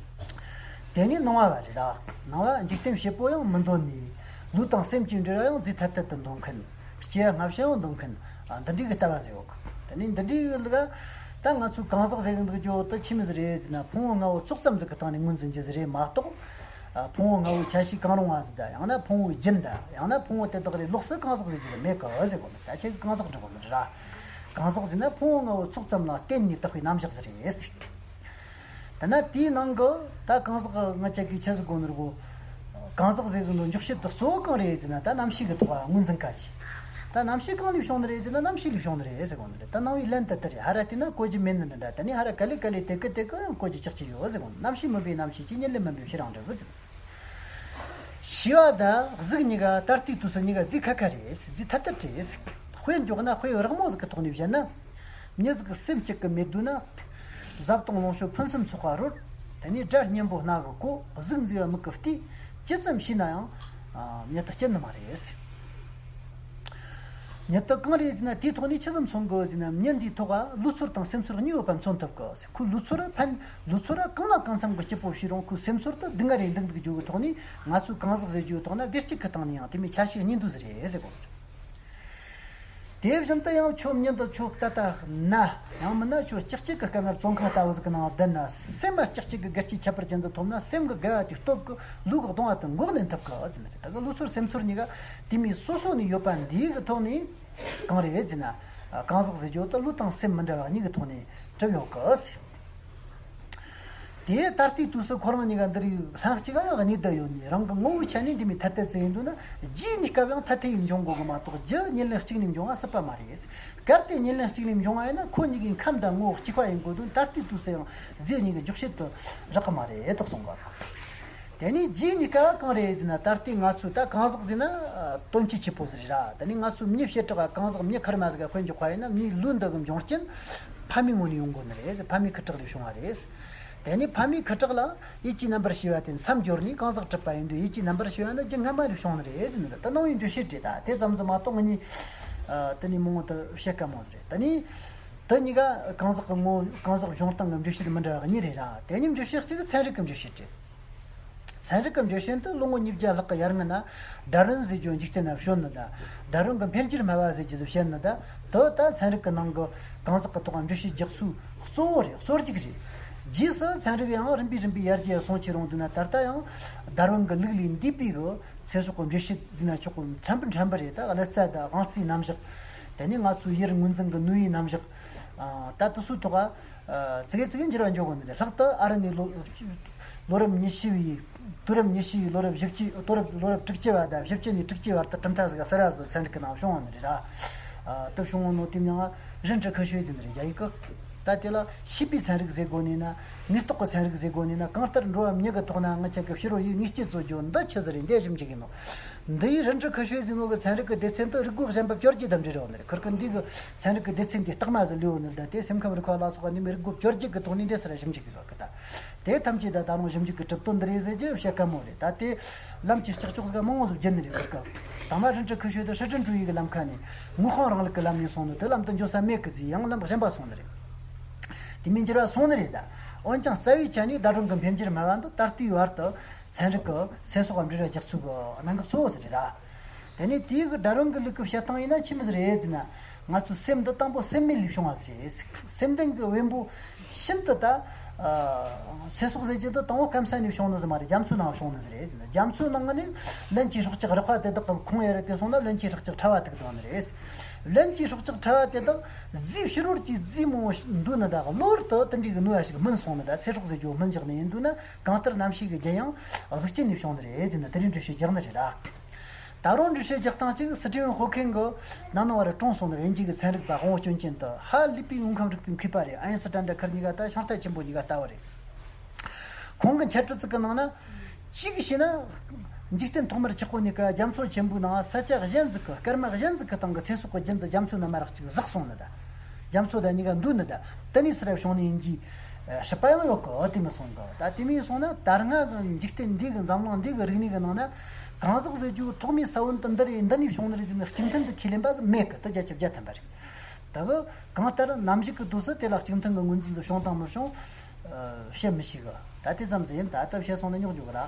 དེ་ནས་སྣང་བ་བ་རེད་ར། སྣང་བ་འཇིག་རྟེན་བྱེད་པོ་ཡང་མི་འདོད་ནས། ལུས་དང་སེམས་ཀྱི་འབྲེལ་བ་ཡང་རྫས་ཐ་དད་དུ་འདོད་མཁན། སྐྱེ་བ་སྔ་ཕྱི་ཡང་འདོད་མཁན། ཨ། འདི་འདྲའི་གི་ལྟ་བ་ཟིག་ཡོད་གི། དེ་ནས་འདི་འདྲའི་གི་ལུགས། ད་ང་ཚོའི་གང་ཟག་ཟེར་གི་འདུག་རྒྱུ་དེ་ཆི་མོ་ཟིག་རེད་ཟེར་ན། ཕུང་པོ་ལྔ་བོ་ཚོགས་ཙམ་ཟིག་གི་སྟེང་ནས་ངོས་འཛིན་རྒྱུ་ཟིག་རེད་མ་གཏོགས། ཨ། ཕུང་པོ་ལྔ་བོའི་ཆ་ཤས་གང་རུང་བ་ཟིག་དང་། ཡང་ན་ཕུང་པོའི་རྒྱུན་དང་། ཡང་ན་ཕུང་པོ་དེ་དག་ལས་ལོགས་སུ་གང་ཟག་ཟེར་རྒྱུ་ཟིག་མེད་གི་ཟེར་གོ་ནི། ད་ཁྱེད་ཀྱིས་གང་ཟག་འབྲི་གོ་ནི་རེད་ར། གང་ཟག་ཟེར་ན་ཕུང་པོ་ལྔ་བོ་ཚོགས་ཙམ་ལ་བརྟེན་ནས་བཏགས་པའི་རྣམ་གཞག་ཟིག་རེད་ཟེར། དེ་ན་དེའི་ནང་གི་ད་གང་ཟག་ང་ཅག་གིས་ཆི་ཟིག་གོ་ནི་རེད་གོ། གང་ཟག་ཟེར་གི་འདུག་འཇོག་བྱེད་དེ་གཙོ་བོ་གང་རེད་ཟེར་ན། ད་རྣམ་ཤེས་ཀྱི་ཐོག་ལ་ངོས་འཛིན་གལ་ཆེ། ད་རྣམ་ཤེས་གང་ལས་བྱུང་ནི་རེད་ཟེར་ན། རྣམ་ཤེས་ལས་བྱུང་ནི་རེད་ཟེར་གོ་ནི་རེད། ད་སྣང་བའི་ལན་དེ་དེ་རེད། ཧར་ར་བལྟས་ན་གོ་རྒྱུ་མེད་ནི་འདྲ་འདྲ། དེ་ནས་ཧར་ར་ག་ལེ་ག་ལེ་དེ་གི་དེ་གི་ཡང་གོ་རྒྱུ་ཅག་ཅིག་ཡོད་ཟེར་གོ་ནི། རྣམ་ཤེས་མིན་པའི་རྣམ་ཤེས་ཀྱི། ཉིད་ལས་མིན་པའི་ཕྱིར་རང་གྲུབ་ཟེར། ཤེས་པ་དང་གཟུགས་གཉིས་ཀ་ད་ལྟའི་དུས་སུ་གཉིས་ཀ་རྫས་ཁ་ཁ་རེད། རྫས་ཐ་དད་རེད། དཔེ་འཇོག་ན་དཔེ་རགས་མོ་ཟིག་གི་ཐོག་ནས་བཤད་ན། མྱི་ཟིག་གི་སེམས་གཅིག་གི་མེ་མདོས་ན། བཟའ་བཏུང་ལོངས་སྤྱོད་ཕུན་སུམ་ཚོགས་པ་རོལ། དེ་ནས་སྒྲ་སྙན་པོ་རྣ་གིས་གོ། གཟུགས་མཛེས་པ་མིག་གིས་བལྟས། ཇི་ཙམ་ཤེས་ན་ཡང་། ཨ། མྱི་དེ་སྐྱིད་ནི་མ་རེད། མྱི་དེ་གང་རེད་ཟེར་ན། དེའི་ཐོག་ནས་ཆི་ཙམ་མཚོན་དགོས་ཟེར་ན། མྱི་འདིའི་ཐོག་ལ་ལུས་ཚོར་དང་སེམས་ཚོར་གཉིས་ཡོད་པ་མཚོན་ཐུབ་དགོས་ཟེར། ཁོའི་ལུས་ཚོར་ཕན། ལུས་ཚོར་གང་ལ་གང་འཚམ་གྱི་སྐྱིད་པོ་བྱས་རུང་། ཁོའི་སེམས་ཚོར་དེ་སྡུག་བསྔལ་རེ་འདུག་འདུག་རྒྱུ་གི་ཐོག་ནས། ང་ཚོའི་གང་ཟག་ཟེར་རྒྱུའི་ཐོག་ན་སྡེབ་གཅིག་གི་སྟེང་ནས་ཡང་དེ་མོའི་ཆ་ཤས་གཉིས་འདུས་ཟིག་རེད་ཟེར་གོ། དེ་བཞིན་དུ་ཡང་ཁྱོད་མྱུར་དུ་ཁྱོད་ད་ལྟ་ན། ཡང་མིན་ན་ཁྱོད་ལྕགས་སྐྱེགས་ཀྱི་སྐད་ངར་བཙོན་ཁང་ལྟ་བུ་ཟིག་གི་ནང་བསྡད་ན། སེམས་མ་ལྕགས་སྐྱེགས་ཀྱི་སྒལ་གྱིས་ཁྱབ་པར་ཅན་དུ་ཐོབ་ན། སེམས་ཀྱི་དགའ་བ་དེའི་སྟོབས་ཀྱིས་ལུས་ཀྱི་གདུང་བ་དེ་འགོག་ལེན་ཐུབ་གི་ཟེར་ནི་རེད། ད་གི་ལུས་ཚོར་སེམས་ཚོར་གཉིས་ཀ་དེ་མོ་སོ་སོ་ནས་ཡོད་པ་འདི་གི་ཐོག་ནས་གང་རེད་ཟེར་ན། གང་ཟག་ཟེར་རྒྱུ་དེ་ལུས་དང་སེམས་མི་འདྲ་བ་གཉིས་ཀྱི་ཐོག་ནས་གྲུབ་ཡོད་གི་ཟེར། དེ་ད་ལྟའི་དུས་སུ་ཁོ་རང་གཉིས་ཀ་འདི་རིགས་ལྷན་གཅིག་ཡང་གནས་བསྡད་ཡོད་ནི། རང་གི་ངོ་བོའི་ཆ་ནས་འདི་མོ་ཐ་དད་ཅིག་ཡིན་འདུག་ན། རྒྱུའི་གནས་སྐབས་ཡང་ཐ་དད་ཡིན་འབྱུང་དགོས་གི་མ་གཏོགས། རྒྱུ་ཉིད་ལས་གཅིག་ནས་འབྱུང་བ་སྲིད་པ་མ་རེད། གལ་ཏེ་ཉིད་ལས་གཅིག་ནས་འབྱུང་བ་ཡིན་ན། ཁོ་གཉིས་ཀའི་ཁམས་དང་ངོ་བོ་གཅིག་པ་ཡིན་དགོས་དོན་ད་ལྟའི་དུས་སུ་ཡང་རྫས་གཉིས་ཀྱི་འཇོག་བྱེད་དུ་རག་གི་མ་རེད་དོ་གསུང་གི། དེ་ནས་རྒྱུའི་གནས་སྐབས་གང་རེད་ཟེར་ན། ད་ལྟའི་ང་ཚོ་ད་གང་ཟག་ཟེར་ན་དོན་སྤྱི་ཆེ་བོ་ཟིག་རེད་ར། དེ་ནས་ང་ཚོ་མྱི་བྱེ་བྲག་ག་གང་ཟག་མྱི་ཁེར་མ་ཟིག་ག་དཔེ་འཇོག་པ་ཡིན་ན། མྱིའི་ལུས་འདི་གི་འབྱུང་རྐྱེན་ཕ་མའི་ངོས་ནས་ཡོང་དགོས་ནི་རེད། ཕ་མའི་ཁུ་ཁྲག་ལས་བྱུང་བ་རེད། དེ་ནས་ཕ་མའི་ཁུ་ཁྲག་ལ་ཡིད་ཀྱི་རྣམ་པར་ཤེས་པ་དེ་མཚམས་སྦྱོར་ནས་གང་ཟག་གྲུབ་པ་ཡིན་དུས། ཡིད་ཀྱི་རྣམ་པར་ཤེས་པ་ནི་རྒྱུ་སྔ་མ་ནས་བྱུང་ནི་རེད་ཟེར་ནི་རེད། ད་ནང་བའི་འགྲེལ་བཤད་རེད། ད་དེ་ཙམ་ཙམ་མ་གཏོགས་ངེད་གཉིས་ཨ་དེ་ནས་མང་བོ་དེ་བཤད་དཀའ་མོ་ཟིག་རེད། དེ་ནས་དེ་གཉིས་ཀ་གང་ཟག་གི་ངོ་བོ་གང་ཟག་བྱུང་སྟངས་ཀྱི་འགྲེལ་བཤད་མི་འདྲ་བ་གཉིས་རེད་ར། དེ་ནས་འགྲེལ་བཤད་གཅིག་ཚན་རིག་གི་འགྲེལ་བཤད་རེད། ཚན་རིག་གི་འགྲེལ་བཤད་དུ་ལོ་ངོ་ཉིས་བརྒྱ་ལྷག་གི་ཡར་སྔོན་ན་ཌར་ཝིན་ཟེར་རྒྱུ་འཇིག་རྟེན་ན་བྱོན་ནི་དང་། ཌར་ཝིན་གྱི་འཕེལ་འགྱུར་སྨྲ་བ་ཟེར་རྒྱུ་ཟིག་བཤད་ནི་དང་། དེ་ད་ཚན་རིག་གི་ནང་གི་གང་ཟག་གི་ཐོག་འགྲེལ་བཤད་རྒྱག་ཚུལ་གཙོ་བོ་རེད། གཙོ་རྒྱུག་རེད། རྗེས་སུ་ཚན་རིག་ཡང་རིམ་པས་རིམ་པས་ཡར་རྒྱས་སོང་ཁྱེར་ཡོང་དུས་ན། ད་ལྟ་ཡང་ཌར་ཝིན་གྱི་ལུགས་ལས་འདས་པའི་གི་ཚེ་སྲོག་གི་འགྲེལ་བཤད་ཟེར་ན་ཆོག་གི། ཕྲན་བུ་ཕྲན་བུ་རེད། ད་གླུ་རྩ་དང་དབང་རྩའི་རྣམ་གཞག་དེ་ནས་ང་ཚོའི་ཡུལ་ངོས་འཛིན་གྱི་ནུས་པའི་རྣམ་གཞག་ཨ། ད་དེ་ཚོའི་ཐོག་ཨ། ཙི་གེ་ཙི་གེ་འགྱུར་བ་འགྲོ་གི་ནི་རེད། ལྷག་ཏུ་ཨ་རི་ནས་ལོ་ལོ་རབས་ཉི་ཤུ་བའི། དུས་རབས་ཉི་ཤུ་བའི་ལོ་རབས་བཞི་བཅུ། དུས་རབས་ལོ་རབས་དྲུག་ཅུ་བ་དང་བཞི་བཅུ་ནས་དྲུག་ཅུ་བར་དུ་གྲུབ་མཐའ་ཟིག་གསར་བ་ཟིག་ཚན་རིག་གི་ནང་བྱུང་བ་ནི་རེད་ར། ཨ། དེ་བྱུང་བ་ནོ་དེ་མྱིང་ང་རིན་ཀྲི་ཁི་ཤོས་ཟེར་ནི་རེད། རྒྱ་ཡིག་གི། ད་དེ་ལ་བྱིས་པའི་ཚན་རིག་ཟེར་དགོས་ནི་ན། ནུས་རྟོག་གི་ཚན་རིག་ཟེར་དགོས་ནི་ན། གང་ལྟར་འགྲོ་བ་མྱི་གི་ཐོག་ན་ང་ཅག་གི་ཕྱི་རོལ་ཡུལ་དངོས་སྐྱེ་རྩོད་རྒྱུ་འདི་ཆི་ཟིག་རེད། འདི་ཞིབ་འཇུག་ཡིན་ནོ། འདི་ཡི་རིན་ཀྲི་ཁི་ཤོས་ཟེར་ནོ་གི་ཚན་རིག་གི་སྡེ་ཚན་དུ་རིགས་སྒོ་གཞན་པ་བཅོ་བརྒྱད་དང་འབྲེལ་ཡོད་ནི་རེད། ཁིར་གི་འདི་གི་ཚན་རིག་གི་སྡེ་ཚན་འདི་རྟགས་མ་ཟིག་ལུས་ཡོད་ནི་རེད། ད་དེ་སེམས་ཁམས་རིག་པ་ལ་སོགས་པ་ནི་མི་རིགས་སྒོ་བཅོ་བརྒྱད་གི་ཐོག་ནས་འདི་སར་ཞིབ་འཇུག་གི་ཡོད་གི། ད་དེ་ཐམས་ཅད་ད་ད་རུང་ཞིབ་འཇུག་གི་གྲུབ་དོན་འདི་རེད་ཟེར་རྒྱུ་བཤད་དཀའ་མོ་རེད། ད་དེ་ལམ་གྱི་ལྕགས་ཀྱོག་ཟིག་མང་བོ་ཟིག་བརྒྱུད་ནི་རེད། ཁིར་གི་དང་མ་རིན་ཀྲི་ཁི་ཤོས་དེ་ཧྲི་ཀྲིན་ཀྲུའུ་ཡི་གི་ལམ་ཁ་ནས་དངོས་དཔང་རིང་ལུགས་གི་ལམ་ནས་སོང་ནི། དེ་ལམ་དུ་འགྱོ་ས་མེད་གི་ཟིག་ཡང་ལམ་གཞན་པ་སོང་ནི་རེད། དེ་མིན་འགྱུར་བ་སོང་ནི་རེད། ད་འོན་ཀྱང་རྩ་བའི་ཆ་ནས་ཌར་ཝིན་གྱི་འཕེལ་འགྱུར་སྨྲ་བ་འདི་ད་ལྟའི་བར་དུ་ཚན་རིག་གི་ཚེ་སྲོག་གམ་འབྲེལ་བ་རྒྱག་ཚུལ་གྱི་གནད་འགག་གཙོ་བོ་ཟིག་རེད་ར། དེ་ནས་དེའི་གི་ཌར་ཝིན་གྱི་ལུགས་ཀྱི་བཤད་སྟངས་ཡིན་ན་ཆི་མོ་ཟིག་རེད་ཟེར་ན། ང་ཚོའི་སེམས་འདི་དང་པོ་སེམས་མེད་ལས་བྱུང་བ་ཟིག་རེད། སེམས་ལྡན་གྱི་བེམ་པོ་ཤིན་ཏུ་ད། ཨ། ཚེ་སྲོག་ཟེར་རྒྱུ་དེ་དང་པོ་སྐམ་ས་ནས་བྱུང་ནི་ཟིག་མ་རེད། རྒྱ་མཚོའི་ནང་བྱུང་ནི་ཟིག་རེད་ཟེར་ན། རྒྱ་མཚོའི་ནང་ནས་ལན་གྱི་སྲོག་ཆགས་རེག་པ་དེ་དག་གི་ཁོང་ཡ་རེ་དེ་སོང་ན་ལན་གྱི་སྲོག་ཆགས་ཕྲ་བ་དེ་གི་འདུག་ནི་རེད། ལན་གྱི་སྲོག་ཆགས་ཕྲ་བ་དེ་དག་རྫས་ཕྱི་རོལ་གྱི་རྫས་མང་བོ་འདུས་ནི་དང་གློ་བུར་དུ་དེ་འདྲའི་གི་ནུས་པ་ཞིག་སྨིན་སོང་ནི། ད་ཚེ་སྲོག་ཟེར་རྒྱུ་སྨིན་འཇགས་ནི་ཡིན་འདུག་ན། གང་ལྟར་རྣམ་ཤེས་ཀྱི་རྒྱུན་ཡང་གཟུགས་ཅན་ནས་བྱུང་ནི་རེད་ཟེར་ན། དེ་རིང་འགྲེལ་བཤད་རྒྱག་ནི་རེད་ར། ད་རུང་འགྲེལ་བཤད་རྒྱག་སྟངས་གཅིག་སི་ཏི་ཝན་ཧོ་ཁིང་གི་ནང་ནང་བ་རུ་གྲོངས་སོང་ནི་རེད། དབྱིན་ཇི་གི་ཚན་རིག་པ་དབང་བོ་སྐྱོན་ཅན་དུ་ཧ་ལས་པའི་དངོས་ཁམས་རིག་པའི་མཁས་པ་རེད། ཨ་ཡིན་སི་ཏྲན་དང་ཁིར་གཉིས་ཀ་ད་ཤིང་རྟ་ཆེན་པོ་གཉིས་ཀ་ལྟ་བུ་རེད། ཁོང་གི་འཆད་ཁྲིད་ཅིག་གི་ནང་ན། གཅིག་བྱས་ན། འཇིག་རྟེན་ཐོག་མར་ཆགས་གོ་ནི་ཀ་རྒྱ་མཚོ་ཆེན་པོའི་ནང་ས་ཆ་གཞན་ཟིག་གི་སྐར་མ་གཞན་ཟིག་གི་སྟེང་གི་ཚེ་སྲོག་གི་རྒྱུན་དུ་རྒྱ་མཚོ་ནང་མ་རག་ཅིག་ཟག་སོང་ནི་ད། རྒྱ་མཚོ་དང་གཉིས་ཀ་འདུས་ནི་ད། དེ་ནས་སི་ར་བྱུང་ནི་ཡིན་གྱི། ཨ། སྲིད་པ་ཡང་ཡོད་གི། དེ་མི་སོང་གི། ད་དེ་མི་སོང་ན་ད་སྔ་གི་འཇིག་རྟེན་འདི་གི་འཛམ་གླིང་འདི་གི་རིག་གནས་གི་ནང་ན། གང་ཟག་ཟེར་རྒྱུ་ཐོག་མའི་ས་བོན་དུ་འདི་རེད། འདི་ནས་བྱུང་ནི་རེད་ཟེར་ནས་གཅིག་མཐུན་དུ་ཁས་ལེན་པ་ཟིག་མེད་གི། དེ་བརྒྱ་ཆ་བརྒྱ་ཐམ་པ་རེད། ད་གི་གང་ལྟར་ནམ་ཞིག་གི་དུས་སུ་དེ་ལ་གཅིག་མཐུན་གྱི་ངོས་འཛིན་ཟིག་བྱུང་དང་མི་བྱུང་། ཨ། བཤད་མི་ཤེས་གི། ད་དེ་ཙམ་ཟིག་ཡིན། ད་ལྟ་བཤད་སོང་ན་རྙོག་འཇོག་གི་ར།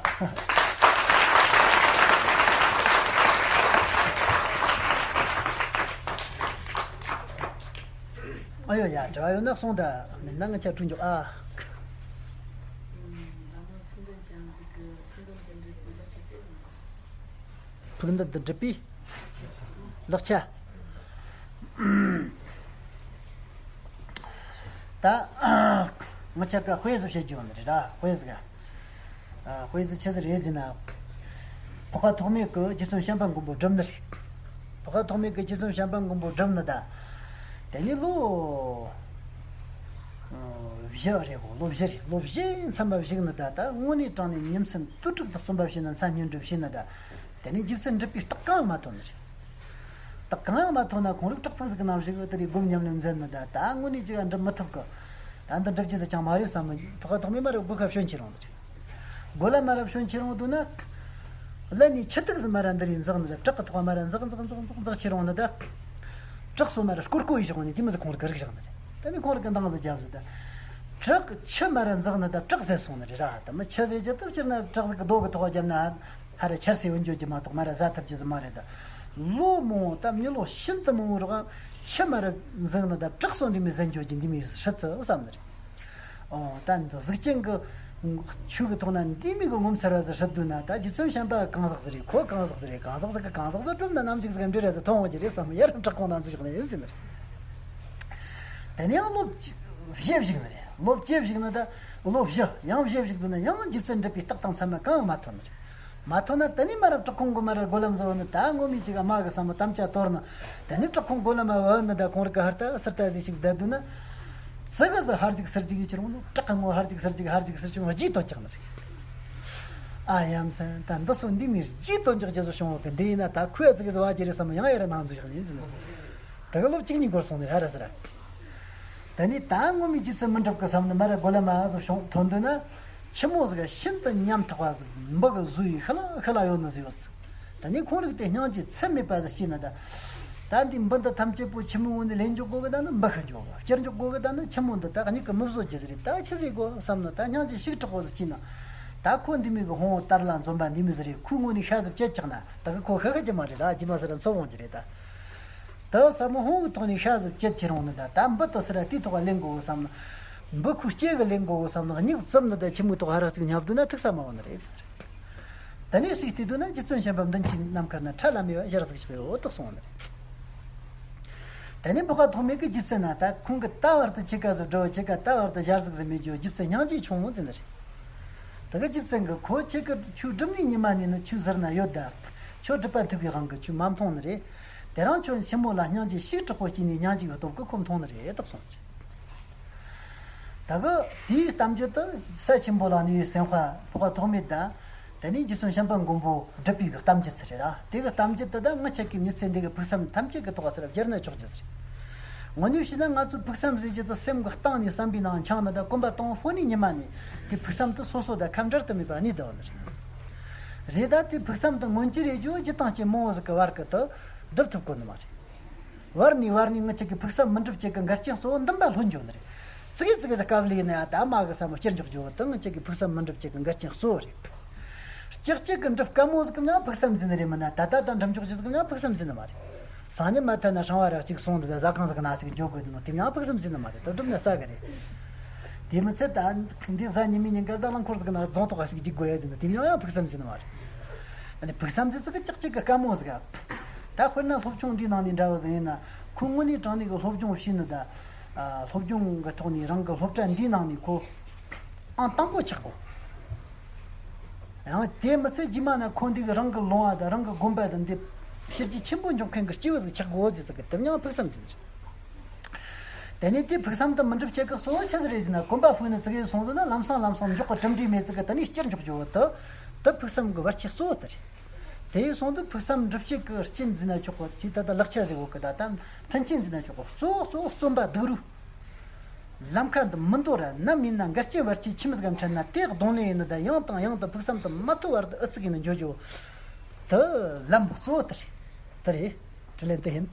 ཨ་ཡོ་ཡ། དྲི་བ་ཡོད་ན་གསུངས། ད་མེད་ན་ངི་ཆ་གྲོས་འཇོག་ཨ། ཕུགས་འདུན་དུ་འགྲུབ་པའི་ལག་ཆ། ད་ངི་ཆ་ག་དཔེ་ཟིག་བཤད་རྒྱུ་ཡོད་ནི་རེད་ར། དཔེ་ཟིག་ཨ། དཔེ་ཟིག་ཆི་ཟིག་རེད་ཟེར་ན། འཕགས་པ་ཐོགས་མེད་ཀྱིས་རྗེ་བཙུན་བྱམས་པ་མགོན་པོ་བསྒྲུབས་ནི་རེད། འཕགས་པ་ཐོགས་མེད་ཀྱིས་རྗེ་བཙུན་བྱམས་པ་མགོན་པོ་བསྒྲུབས་ནི་ད། དེ་ནས་ལོ་བཞི་རེད་གོ། ལོ་བཞི་རེད། ལོ་བཞི་མཚམས་མ་བཞུགས་ནི་ད། ད་དངོས་གནས་དྲང་གནས་ཉིན་མཚན་དུས་དྲུག་ཏུ་བརྩོན་པ་བྱས་ན་མཚན་སྙིགས་འགྲུབ་བྱས་ནི་ད། དེ་ནས་རྗེ་བཙུན་འགྲུབ་པའི་རྟགས་གང་ཡང་མ་ཐོན་ནི་རེད། རྟགས་གང་ཡང་མ་ཐོན་ན་ཁོང་རང་བྲག་ཕུག་ཟིག་གི་ནང་བཞུགས་དེ་རེད། སྒོམ་ཉམས་ལེན་མཛད་ནི་ད། ད་དངོས་གནས་ཅིག་འགྲུབ་མི་ཐུབ་གི། ད་འདི་འགྲུབ་རྒྱུ་ཟིག་ཅང་མ་རེད་བསམ་མི། འཕགས་པ་ཐོགས་མེད་མ་རེད། སྒོ་ཁ་བྱོན་ཁྱེར་འོང་དེ་རེད། སྒོ་ལ་མ་ར་བྱོན་ཁྱེར་འོང་དུས་ན། ཀླད་ནས་ཆུ་ཐིགས་ཟིག་མ་ར་འདི་རེད་འཛག་ནི་ད། བྲག་གི་ཐོག་མ་ར་འཛག་འཛག་འཛག་འཛག་འཛག་ཁྱེར་འོང་ནི་ད། བྲག་སོ་མ་ར་སྐོར་སྐོར་ཡེ་བཞག་ནི་དེ་མོ་ཟིག་ཁོང་ར་གི་རིག་བཞག་ནི་རེད། ད་ནི་ཁོང་ར་གི་འདང་ཟིག་རྒྱབ་ཟིག་ད། བྲག་ཆུ་མ་ར་འཛག་ནི་ད་བྲག་ཟད་སོང་ནི་རེད་ར། ད་མི་ཆུ་ཟད་རྒྱུ་ད་སྤྱིར་ན་བྲག་ཟིག་གི་རྡོ་གི་ཐོག་བརྒྱབ་ན། ཧ་ར་ཆར་སེ་བུན་འཇོག་རྒྱུ་མ་གཏོགས་མ་ར་ཟ་ཐུབ་རྒྱུ་ཟིག་མ་རེད་ད། ལོ་མང་པོ་ད་མི་ལོ་ཤིན་ཏུ་མང་པོ་རོགས་ཁྱི་མ་རབས་འཛིན་ནི་ད་བྲག་སོ་འདི་མི་ཟན་འགྱོ་གྱི་འདི་མི་ཧྲི་ཙི་བསམ་ནི་རེད། ཨོ་ད་འདི་གཟུགས་ཅན་གྱི་ཆོས་ཀྱི་ཐོག་ན་འདི་མི་གི་ངོ་མཚར་བ་ཟིག་ཧྲི་འདུག་ན། ད་རྗེ་བཙུན་བྱམས་པ་གང་ཟག་ཟིག་རེད། ཁོ་གང་ཟག་ཟིག་རེད། གང་ཟག་ཟིག་གི་གང་ཟག་ཟིག་སྒྲུབ་ན་ནམ་ཞིག་ཟིག་འབྲེལ་ར་ཟིག་མཐོང་འོང་གྱི་རེད་བསམ། ཡར་བྲག་ཁུང་ནང་འཛུལ་བཞག་ནི་ཡིན་ཟེར་ནི་རེད། དེ་ནས་ཡང་ལོ་བཞི་བཞུགས་ནི་རེད། ལོ་བཅུ་བཞུགས་ནི་ད་ལོ་བཞི་ཡང་བཞི་བཞུགས་འདུག་ན་ཡང་རྗེ་བཙུན་འདྲི་པའི་རྟགས་དང་མཚན་མ་གང་ཡང་མ་ཐོན་ནི་རེད། མ་ཐོན་ན་དེ་ནས་མ་རབས་བྲག་ཁུང་གི་མ་རབས་སྒོ་ལམ་བཟོ་ནི་ད་ངོ་མའི་ཅིག་མ་གི་བསམ་བློ་དམ་བཅའ་དོར་ནི། དེ་ནས་བྲག་ཁུང་སྒོ་ལམ་བུད་ནི་ད་ཁོང་རིག་གི་ཧར་ད་སིར་ད་ཟིག་ཞིག་བསྡད་འདུག་ན། ཙི་གི་ཟི་ཧར་ཅིག་སིར་ཅིག་ཡི་ཁྱེར་འོང་ནི་བྲག་གི་ངོ་ཧར་ཅིག་སིར་ཅིག་ཧར་ཅིག་སིར་ཅིག་འོང་རྗེས་དོན་ཀྱག་ནི་རེད། ཨ་ཡ་མཚན་ད་འདི་སོ་འདི་མིར་རྗེས་དོན་ཀྱག་རྗེས་སུ་བྱུང་བ་གི་འདི་ཡིན་ན་ད་ཁོས་ཙི་གི་ཟི་བ་ཅི་རེད་བསམ་ཡང་ཡ་ར་ནང་འཛུལ་བཞག་ནི་ཡིན་ཟེར་ནི། ད་གི་ལོ་གཅིག་གཉིས་འགོར་སོང་ནི་ཧ་ར་ཟེར། ད་ནི་ད་ངོ་མའི་རྗེ་བཙུན་མི་འགྲུབ་གི་བསམ་ནི་མ་ར་སྒོ་ལ་མ་ཟོ་བྱུང་ཐོན་འདུག་ན། ཆི་མོ་ཟིག་ཤིན་ཏུ་ཉམ་ཐག་པ་ཟིག་འབུ་གི་བཟོ་ཡི་ཤི་ལ་ཤི་ལ་ཡོད་ནི་ཟིག་ཡོད་ཚི། ད་ནི་ཁོང་རིག་དེ་སྙིང་རྗེ་ཚད་མེད་པ་ཟིག་སྐྱེས་ན་ད། ད་འདི་འབུ་འདི་ཐམས་ཅད་པོ་ཆི་མོ་འོ་ནི་ལེན་འཇོག་དགོ་གི་ད་ནི་འབུ་ཤི་འཇོག་གི་བསྐྱུར་འཇོག་དགོ་གི་ད་ནི་ཆི་མོ་འདི་ད་གཉིད་ཀི་མི་བཟོ་རྒྱུ་ཟིག་རེད། ད་ཆི་ཟིག་དགོ་བསམ་ན་ད་སྙིང་རྗེ་ཤུགས་དྲག་པོ་ཟིག་སྐྱེས་ན། ད་ཁོ་འདི་མི་གི་ཧོང་དར་ལ་འཛོམས་པ་འདི་མི་ཟིག་རེད། ཁོའི་ངོ་ནས་ཤ་ཟིག་བཅད་ཆག་ན་ད་གི་ཁོ་ཤི་ཤི་རྒྱུ་མ་རེད་ར། རྗེས་མ་ཟིག་ར་འཚོ་འོང་རྒྱུ་རེད་ད། ད་ཟབ་མོ་ཧོང་གི་ཐོག་ནས་ཤ་ཟིག་བཅད་ཁྱེར་འོང་ནི་ད་ད་འབུ་ད་སི་ར་དེའི་ཐོག་ལེན་དགོ་བསམ་ན། འབུ་ཁོའི་སྐེ་གི་ལེན་དགོ་བསམ་ན་སྨྱུག་རྩུབ་ནི་ད་ཆི་མོའི་ཐོག་ཧ་ར་ཅིག་ཉབ་འདུག་ན་ཐུག་ས་མ་འོང་ནི་རེད་ཟེར། ད་ནས་ཞིག་བལྟས་འདུག་ན་རྗེ་བཙུན་བྱམས་པ་མདུན་གྱི་ནམ་མཁའ་ན་ཁྲ་ལམ་མེ་བ་ཞལ་ཟིག་ཞིག་འོ་ཐོག་སོང་ནི་རེད། ད་ནས་འབུ་ཁ་ཐོག་མེད་གི་རྗེ་བཙུན་ན་ད་ཁོང་གི་ད་བར་དུ་ཁྱེད་ཀ་ཟོ་འགྲོ་ཁྱེད་ཀ་ད་བར་དུ་ཞལ་ཟིག་ཟིག་མེད་རྒྱུ་རྗེ་བཙུན་སྙིང་རྗེ་ཆུང་ངུ་ཟེར་ནི་རེད། ད་གི་རྗེ་བཙུན་གི་ཁོ་ཁྱེད་ཀི་ཆོས་སྒྲུབ་ནི་ཉི་མ་ནས་ནི་ཆོས་ཟེར་ན་ཡོད་ད། ཁྱོད་སྒྲུབ་པ་ཐུབ་པའི་དབང་གི་ཆོས་མ་མཐོང་ནི་རེད། དེ་རང་ཁྱོད་ཆི་མོ་ལ་སྙིང་རྗེ་ཤུགས་དྲག་པོ་སྐྱེས་ནས་སྙིང་རྗེ་གི་སྟོབས་ཀི་ཁོ་མཐོང་ནི་རེད་དག་སོང་ཅི། ད་གི་དེའི་གཏམ་རྒྱུད་དུ་ས་ཆེན་པོ་ལ་ནི་སེམས་དཔའ་འབུ་ཁ་ཐོག་མེད་ད། དེ་ནས་རྗེ་བཙུན་བྱམས་པ་མགོན་པོ་སྒྲུབ་པའི་གི་གཏམ་རྒྱུད་ཚུ་རེད་ར། དེ་གི་གཏམ་རྒྱུད་དུ་ད་ང་ཁྱེད་ཀྱི་མྱི་ཚེ་འདི་གི་ཕུགས་བསམ་ཐམས་ཅད་ཀྱི་ཐོག་ཟེར་བསྒྱུར་ན་ཆོག་རྒྱུ་ཟེར། དངོས་གནས་བྱས་ན་ང་ཚོ་ཕུགས་བསམ་ཟེར་རྒྱུ་དེ་སེམས་ཀྱི་གཏིང་ནས་བསམ་པའི་ནང་འཆང་ན་ད་གོམ་པ་གཏོང་ཕོད་ནས་ཉི་མ་ནས་དེ་ཕུགས་བསམ་དེ་སོ་སོ་དང་ཁ་འབྲལ་དུ་མེད་པ་གནས་བསྡད་ཡོད་ནི་རེད། རེད་ད་དེ་ཕུགས་བསམ་དེ་མངོན་གྱུར་རེ་རྒྱུ་ཇི་ལྟར་ཅི་མང་བོ་ཟིག་གི་བར་གི་དུ་སྒྲུབ་ཐུབ་དགོས་ནི་མ་རེད། བར་ནས་བར་ནས་ངི་ཆ་གི་ཕུགས་བསམ་མི་འགྲུབ་ཅིག་གི་འགལ་རྐྱེན་གཙོ་བོ་འདི་འབའ་ལྷོད་འགྱོ་ནི་རེད། ཙི་གེ་ཙི་གེ་ཟིག་དཀའ་ལས་ནས་ད་མ་གི་བསམ་བློ་བསྐྱུར་འཇོག་རྒྱུ་བོ་དང་ཅིག་གི་ཕུགས་བསམ་མི་འགྲུབ་ཅིག་གི་འགལ་རྐྱེན་གཙོ་བོ་རེད། ཅིག་ཅིག་གི་འགྲུབ་དཀའ་མོ་ཟིག་གི་མྱང་ཕུགས་བསམ་འཛིན་ནི་རེད། མིན་ན་ད་ལྟ་ད་འགྲུབ་འཇོག་རྒྱུ་ཟིག་གི་མྱང་ཕུགས་བསམ་འཛིན་ནི་མ་རེད། སང་ཉིན་མ་ཐད་ན་ཧྲང་བ་ར་གཅིག་སོང་འདི་ད་ཟ་ཁང་ཟིག་གི་ནང་ཞིག་འཇོག་དགོས་ཟིན་ནོ་དེ་མྱང་ཕུགས་བསམ་འཛིན་ནི་མ་རེད། ད་འགྲུབ་ན་རྩ་གི་རེད། དེ་མི་ཚད་ད་འདི་གཟའ་ཉི་མའི་ཉིན་དཀར་ད་རླངས་འཁོར་ཟིག་གི་ནང་རྫོང་ཐོག་ག་ཞིག་འགྱོ་དགོས་ཡ་ཟིན་ནོ་དེ་མྱང་ཡང་ཕུགས་བསམ་འཛིན་ནི་མ་རེད། ཨ་ནི་ཕུགས་བསམ་འཛིན་ཙི་གི་ཅིག་ཅིག་གི་དཀའ་མོ་ཟིག་ག་ད་དཔེར་ན་སློབ་སྦྱོང་འདིའི་ནང་ནས་འདྲ་བ་ཟིག་ཡིན་ན། ཁོ་དངོས་གནས་དྲང་གནས་ཀྱི་སློབ་སྦྱོང་བྱས་ནི་ད། ཨ། སློབ་སྦྱོང་གི་ཐོག་ནས་རང་གི་སློབ་གྲྭ་འདིའི་ནང་ནས་ཁོ་ཨང་དང་པོ་ཆགས་དགོས། ཡང་དེ་མི་ཚད་རྗེས་མ་ན་ཁོ་འདི་གི་རང་གི་ལོང་བ་དང་རང་གི་དགོན་པ་དང་འདི་ཕྱི་རྒྱལ་ཆེན་པོ་འཇོག་མཁན་གྱི་སྐྱེས་བུ་ཟིག་ཆགས་དགོས་ཟེར་ཙི་གི་དེ་མྱང་ཕུགས་བསམ་འཛིན། དེ་ནས་དེ་ཕུགས་བསམ་དུ་མི་འགྲུབ་བྱེད་གི་གཙོ་བོ་ཆི་ཟིག་རེད་ཟེར་ན། གོམ་པ་སྤོས་ནི་ཙི་གེ་སོང་དུས་ན་ལམ་སང་ལམ་སང་མགྱོགས་གི་གྲུབ་འབྲས་མེད་ཙི་གི་དེ་ནས་བསྐྱུར་འཇོག་རྒྱུ་བོ་དེ་དེ་ཕུགས་བསམ་གི་བར་ཆད་གཙོ་བོ་དེ་རེད། དེ་ཡིན་སོང་དུས་ཕུགས་བསམ་འགྲུབ་བྱེད་ཀྱི་རྐྱེན་འཛིན་ན་ཆོག་གི། ཅིག་ད་ལྟ་ལག་ཆ་ཟེར་གོ་གི་ད་ལྟ་མཐུན་རྐྱེན་འཛིན་ན་ཆོག་གི། གཙོ་བོ་གཙོ་བོ་བརྩོན་པ་སྡུག་རུས། ལམ་ཁ་འདི་མི་འདོར་ར། ནམ་ཡིན་ན་འགལ་རྐྱེན་བར་ཆད་ཁྱིམ་ཟིག་གམ་འཕྲད་ན་དེ་གདོང་ལེན་ཡིན་ནི་ད་ཡང་དང་ཡང་དུ་ཕུགས་བསམ་དུ་མ་ཐོབ་བར་དུ་ཨུ་ཚུགས་ཡིན་ནི་འགྱོ་རྒྱུ་དེ་ལམ་གཙོ་བོ་དེ་རེད། དེ་རེད། དྲིན་ལན་དེ་ཡིན།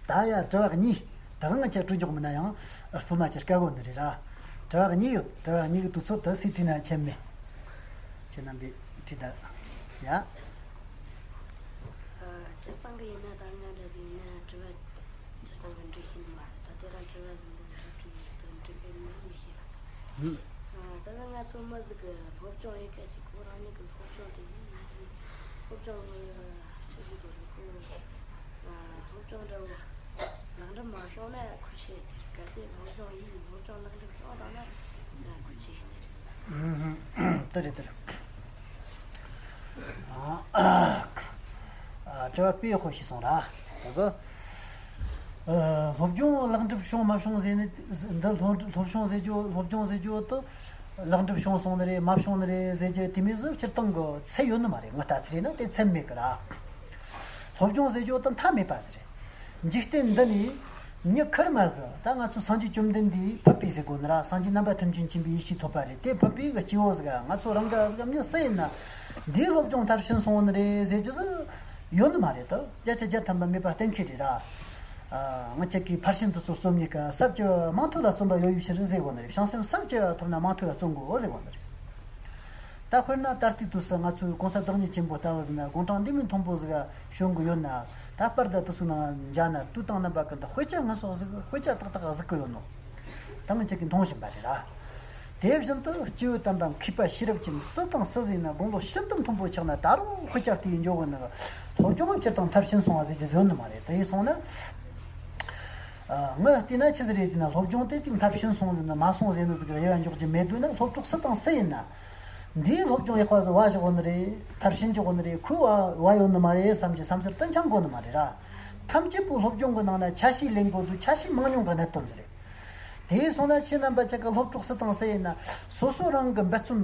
ད་ཡ་དྲི་བ་གཉིས། ད་གང་ང་ཆ་སྤྲོད་འཇོག་མིན་ན་ཡང་སྤུ་མ་ཆ་དཀའ་གོ་ནི་རེད་ར། དྲི་བ་གཉིས་ཡོད། དྲི་བ་གཉིས་ཀྱི་དུས་ཚོད་དུ་སུས་དྲིས་ན་ཁྱད་མེད། ཁྱེད་རྣམ་པས་དྲིས་ད། ཡ། སྤྱིར་བཏང་གི་ཡིན་ན་ད་ང་འདྲ་ཟིག་ཡིན་ན་དྲི་བ་སྤྱིར་བཏང་གི་འདྲི་ཤེས་ནི་མ་རེད། ད་དེ་རང་དྲི་བ་ཟིག་འདི་འདྲི་དྲི་དོན་འདྲི་ཡིན་ན་མི་ཤེས་ལ། ད་ནི་ང་ཚོ་མི་ཟིག་གི་སློབ་སྦྱོང་ཡེ་ག་ཞིག་ཁོ་རང་ཉིད་ཀྱི་སློབ་སྦྱོང་དེ་ཡིན་ཡིན་སློབ་སྦྱོང་གི་ཆི་ཟིག་དགོས་རེད། ཁོ་སློབ་སྦྱོང་འདྲ་བོ་ལེགས་འགྲུབ་མ་བྱུང་ན་ཁུ་ཆེ་དེར་གལ་ཏེ་སློབ་སྦྱོང་ཡིན་སློབ་སྦྱོང་ལེགས་འགྲུབ་བྱུང་བཏང་ན་ཁུ་ཆེ་དེར། དེ་རེད་དེ་རེད། ཨ། དྲི་བ་དཔེ་ཡག་པོ་ཞིག་སོང་ར། ད་གི། ཨ། སློབ་སྦྱོང་ལེགས་འགྲུབ་བྱུང་མ་བྱུང་ཟེར་ནི་འདི་སློབ་སློབ་སྦྱོང་ཟེར་རྒྱུ་སློབ་སྦྱོང་ཟེར་རྒྱུ་དེ་ལེགས་འགྲུབ་བྱུང་སོང་ནི་རེད་མ་བྱུང་ནི་རེད་ཟེར་རྒྱུ་དེ་མོ་ཟིག་སྤྱིར་བཏང་གི་ཚད་ཡོད་ནི་མ་རེད། ངོ་ལྟ་ཚེ་རེད་ན་དེ་ཚད་མེད་གི་ར། སློབ་སྦྱོང་ཟེར་རྒྱུ་དེ་མཐའ་མེད་པ་ཟིག་རེད། འཇིག་རྟེན་འདི་ནས་མྱི་ཁེར་མ་ཟིག་ད་ང་ཚོ་སངས་རྒྱས་བཅོམ་ལྡན་འདས་ཕུད་པའི་ཟེར་དགོས་ནི་ར། སངས་རྒྱས་རྣམ་པ་ཐམས་ཅད་མཁྱེན་པའི་ཡེ་ཤེས་ཐོབ་པ་རེད། དེ་ཕུད་པའི་གི་སྐྱེ་བོ་ཟིག་ང་ཚོ་རང་ག་ཟིག་མྱི་སུ་ཡིན་ན་འདིའི་སློབ་སྦྱོང་མཐར་ཕྱིན་སོང་ནི་རེད་ཟེར་རྒྱུ་ཟིག་ཡོད་ནི་མ་རེད། ད་བརྒྱ་ཆ་བརྒྱ་ཐམ་པ་མེད་པ་གཏན་འཁེལ་རེད་ར། ཨ། ང་ཅག་གིས་ཕར་ཕྱིན་དེ་ཚོ་རྩོམ་ནས་ཀ་ཟབ་ཅི་མང་ཐོས་ལ་རྩོམ་པ་ཡོད་ཡོད་ཕྱིར་ཟེར་གོ་ནི་རེད། བྱང་སེམས་ཟབ་ཅི་ཐོབ་ན་མང་ཐོས་ལ་རྩོམ་དགོས་ཟེར་གོ་ནི་རེད། ད་དཔེར་ན་ད་ལྟའི་དུས་སུ་ང་ཚོའི་གོང་ས་བདག་ཉིད་ཆེན་པོ་ལྟ་བུ་ཟིག་ན་དགུང་གྲངས་འདི་མོའི་མཐོན་པོ་ཟིག་ག་བྱོན་གི་ཡོད་ན། ད་པར་ད་དེ་ཚོའི་ནང་མཇལ་ན་དུས་དང་རྣམ་པ་ཀུན་ཏུ་དཔེ་ཆ་ངན་སོང་ཟིག་དཔེ་ཆ་ཏག་ཏག་གཟིགས་གི་ཡོད་ནོ། ད་ང་ཅག་གིས་མཐོང་བཞིན་པ་རེད་ར། དེ་བཞིན་དུ་སྐྱེས་བུ་དམ་པ་མཁས་པ་ཤེས་རབ་ཅན་སུ་དང་སུ་ཟིག་ན་དགུང་ལོ་ཤིན་ཏུ་མཐོན་པོ་ཆགས་ན་ད་རུང་དཔེ་ཆ་བལྟས་འཇོག་གི་ནི། སློབ་སྦྱོང་སྤྱིར་བཏང་མཐར་ཕྱིན་སོང་བ་ཟེར་རྒྱུ་ཡོད་ནི་མ་རེད། དེ་ཡིན་སོང་ན། ཨ། ངས་བལྟས་ན་ཆི་ཟིག་རེད་ཅེ་ན། སློབ་སྦྱོང་དེ་གཅིག་མཐར་ཕྱིན་སོང་ཟེར་ན་མ་སོང་ཟེར་ནི་ཟིག་གི་དབྱེ་བ་འཇོག་རྒྱུ་མེད་དུས་ན། སློབ་གྲོགས་སུ་དང་སུ་ཡིན་ན། འདིའི་སློབ་སྦྱོང་ཡག་པ་ཟིག་བ་བཞག་ཡོད་ནི་རེད། མཐར་ཕྱིན་བྱེད་ཡོད་ནི་རེད། ཁོས་བ་བ་ཡོད་ནི་མ་རེད་བསམ་གྱི་བསམ་ཚུལ་དེ་འཆང་དགོས་ནི་མ་རེད་ར། ཐམས་ཅད་པོ་སློབ་སྦྱོང་གི་ནང་ན་ཆ་ཤས་ལེན་དགོས་དུས་ཆ་ཤས་མང་ཉུང་གི་གནད་དོན་ཟིག་རེད། དེ་སོང་ན་ཁྱེད་རྣམ་པ་ཅག་གི་སློབ་གྲོགས་སུ་དང་སུ་ཡིན་ན། སོ་སོ་རང་གི་འབད་བརྩོན་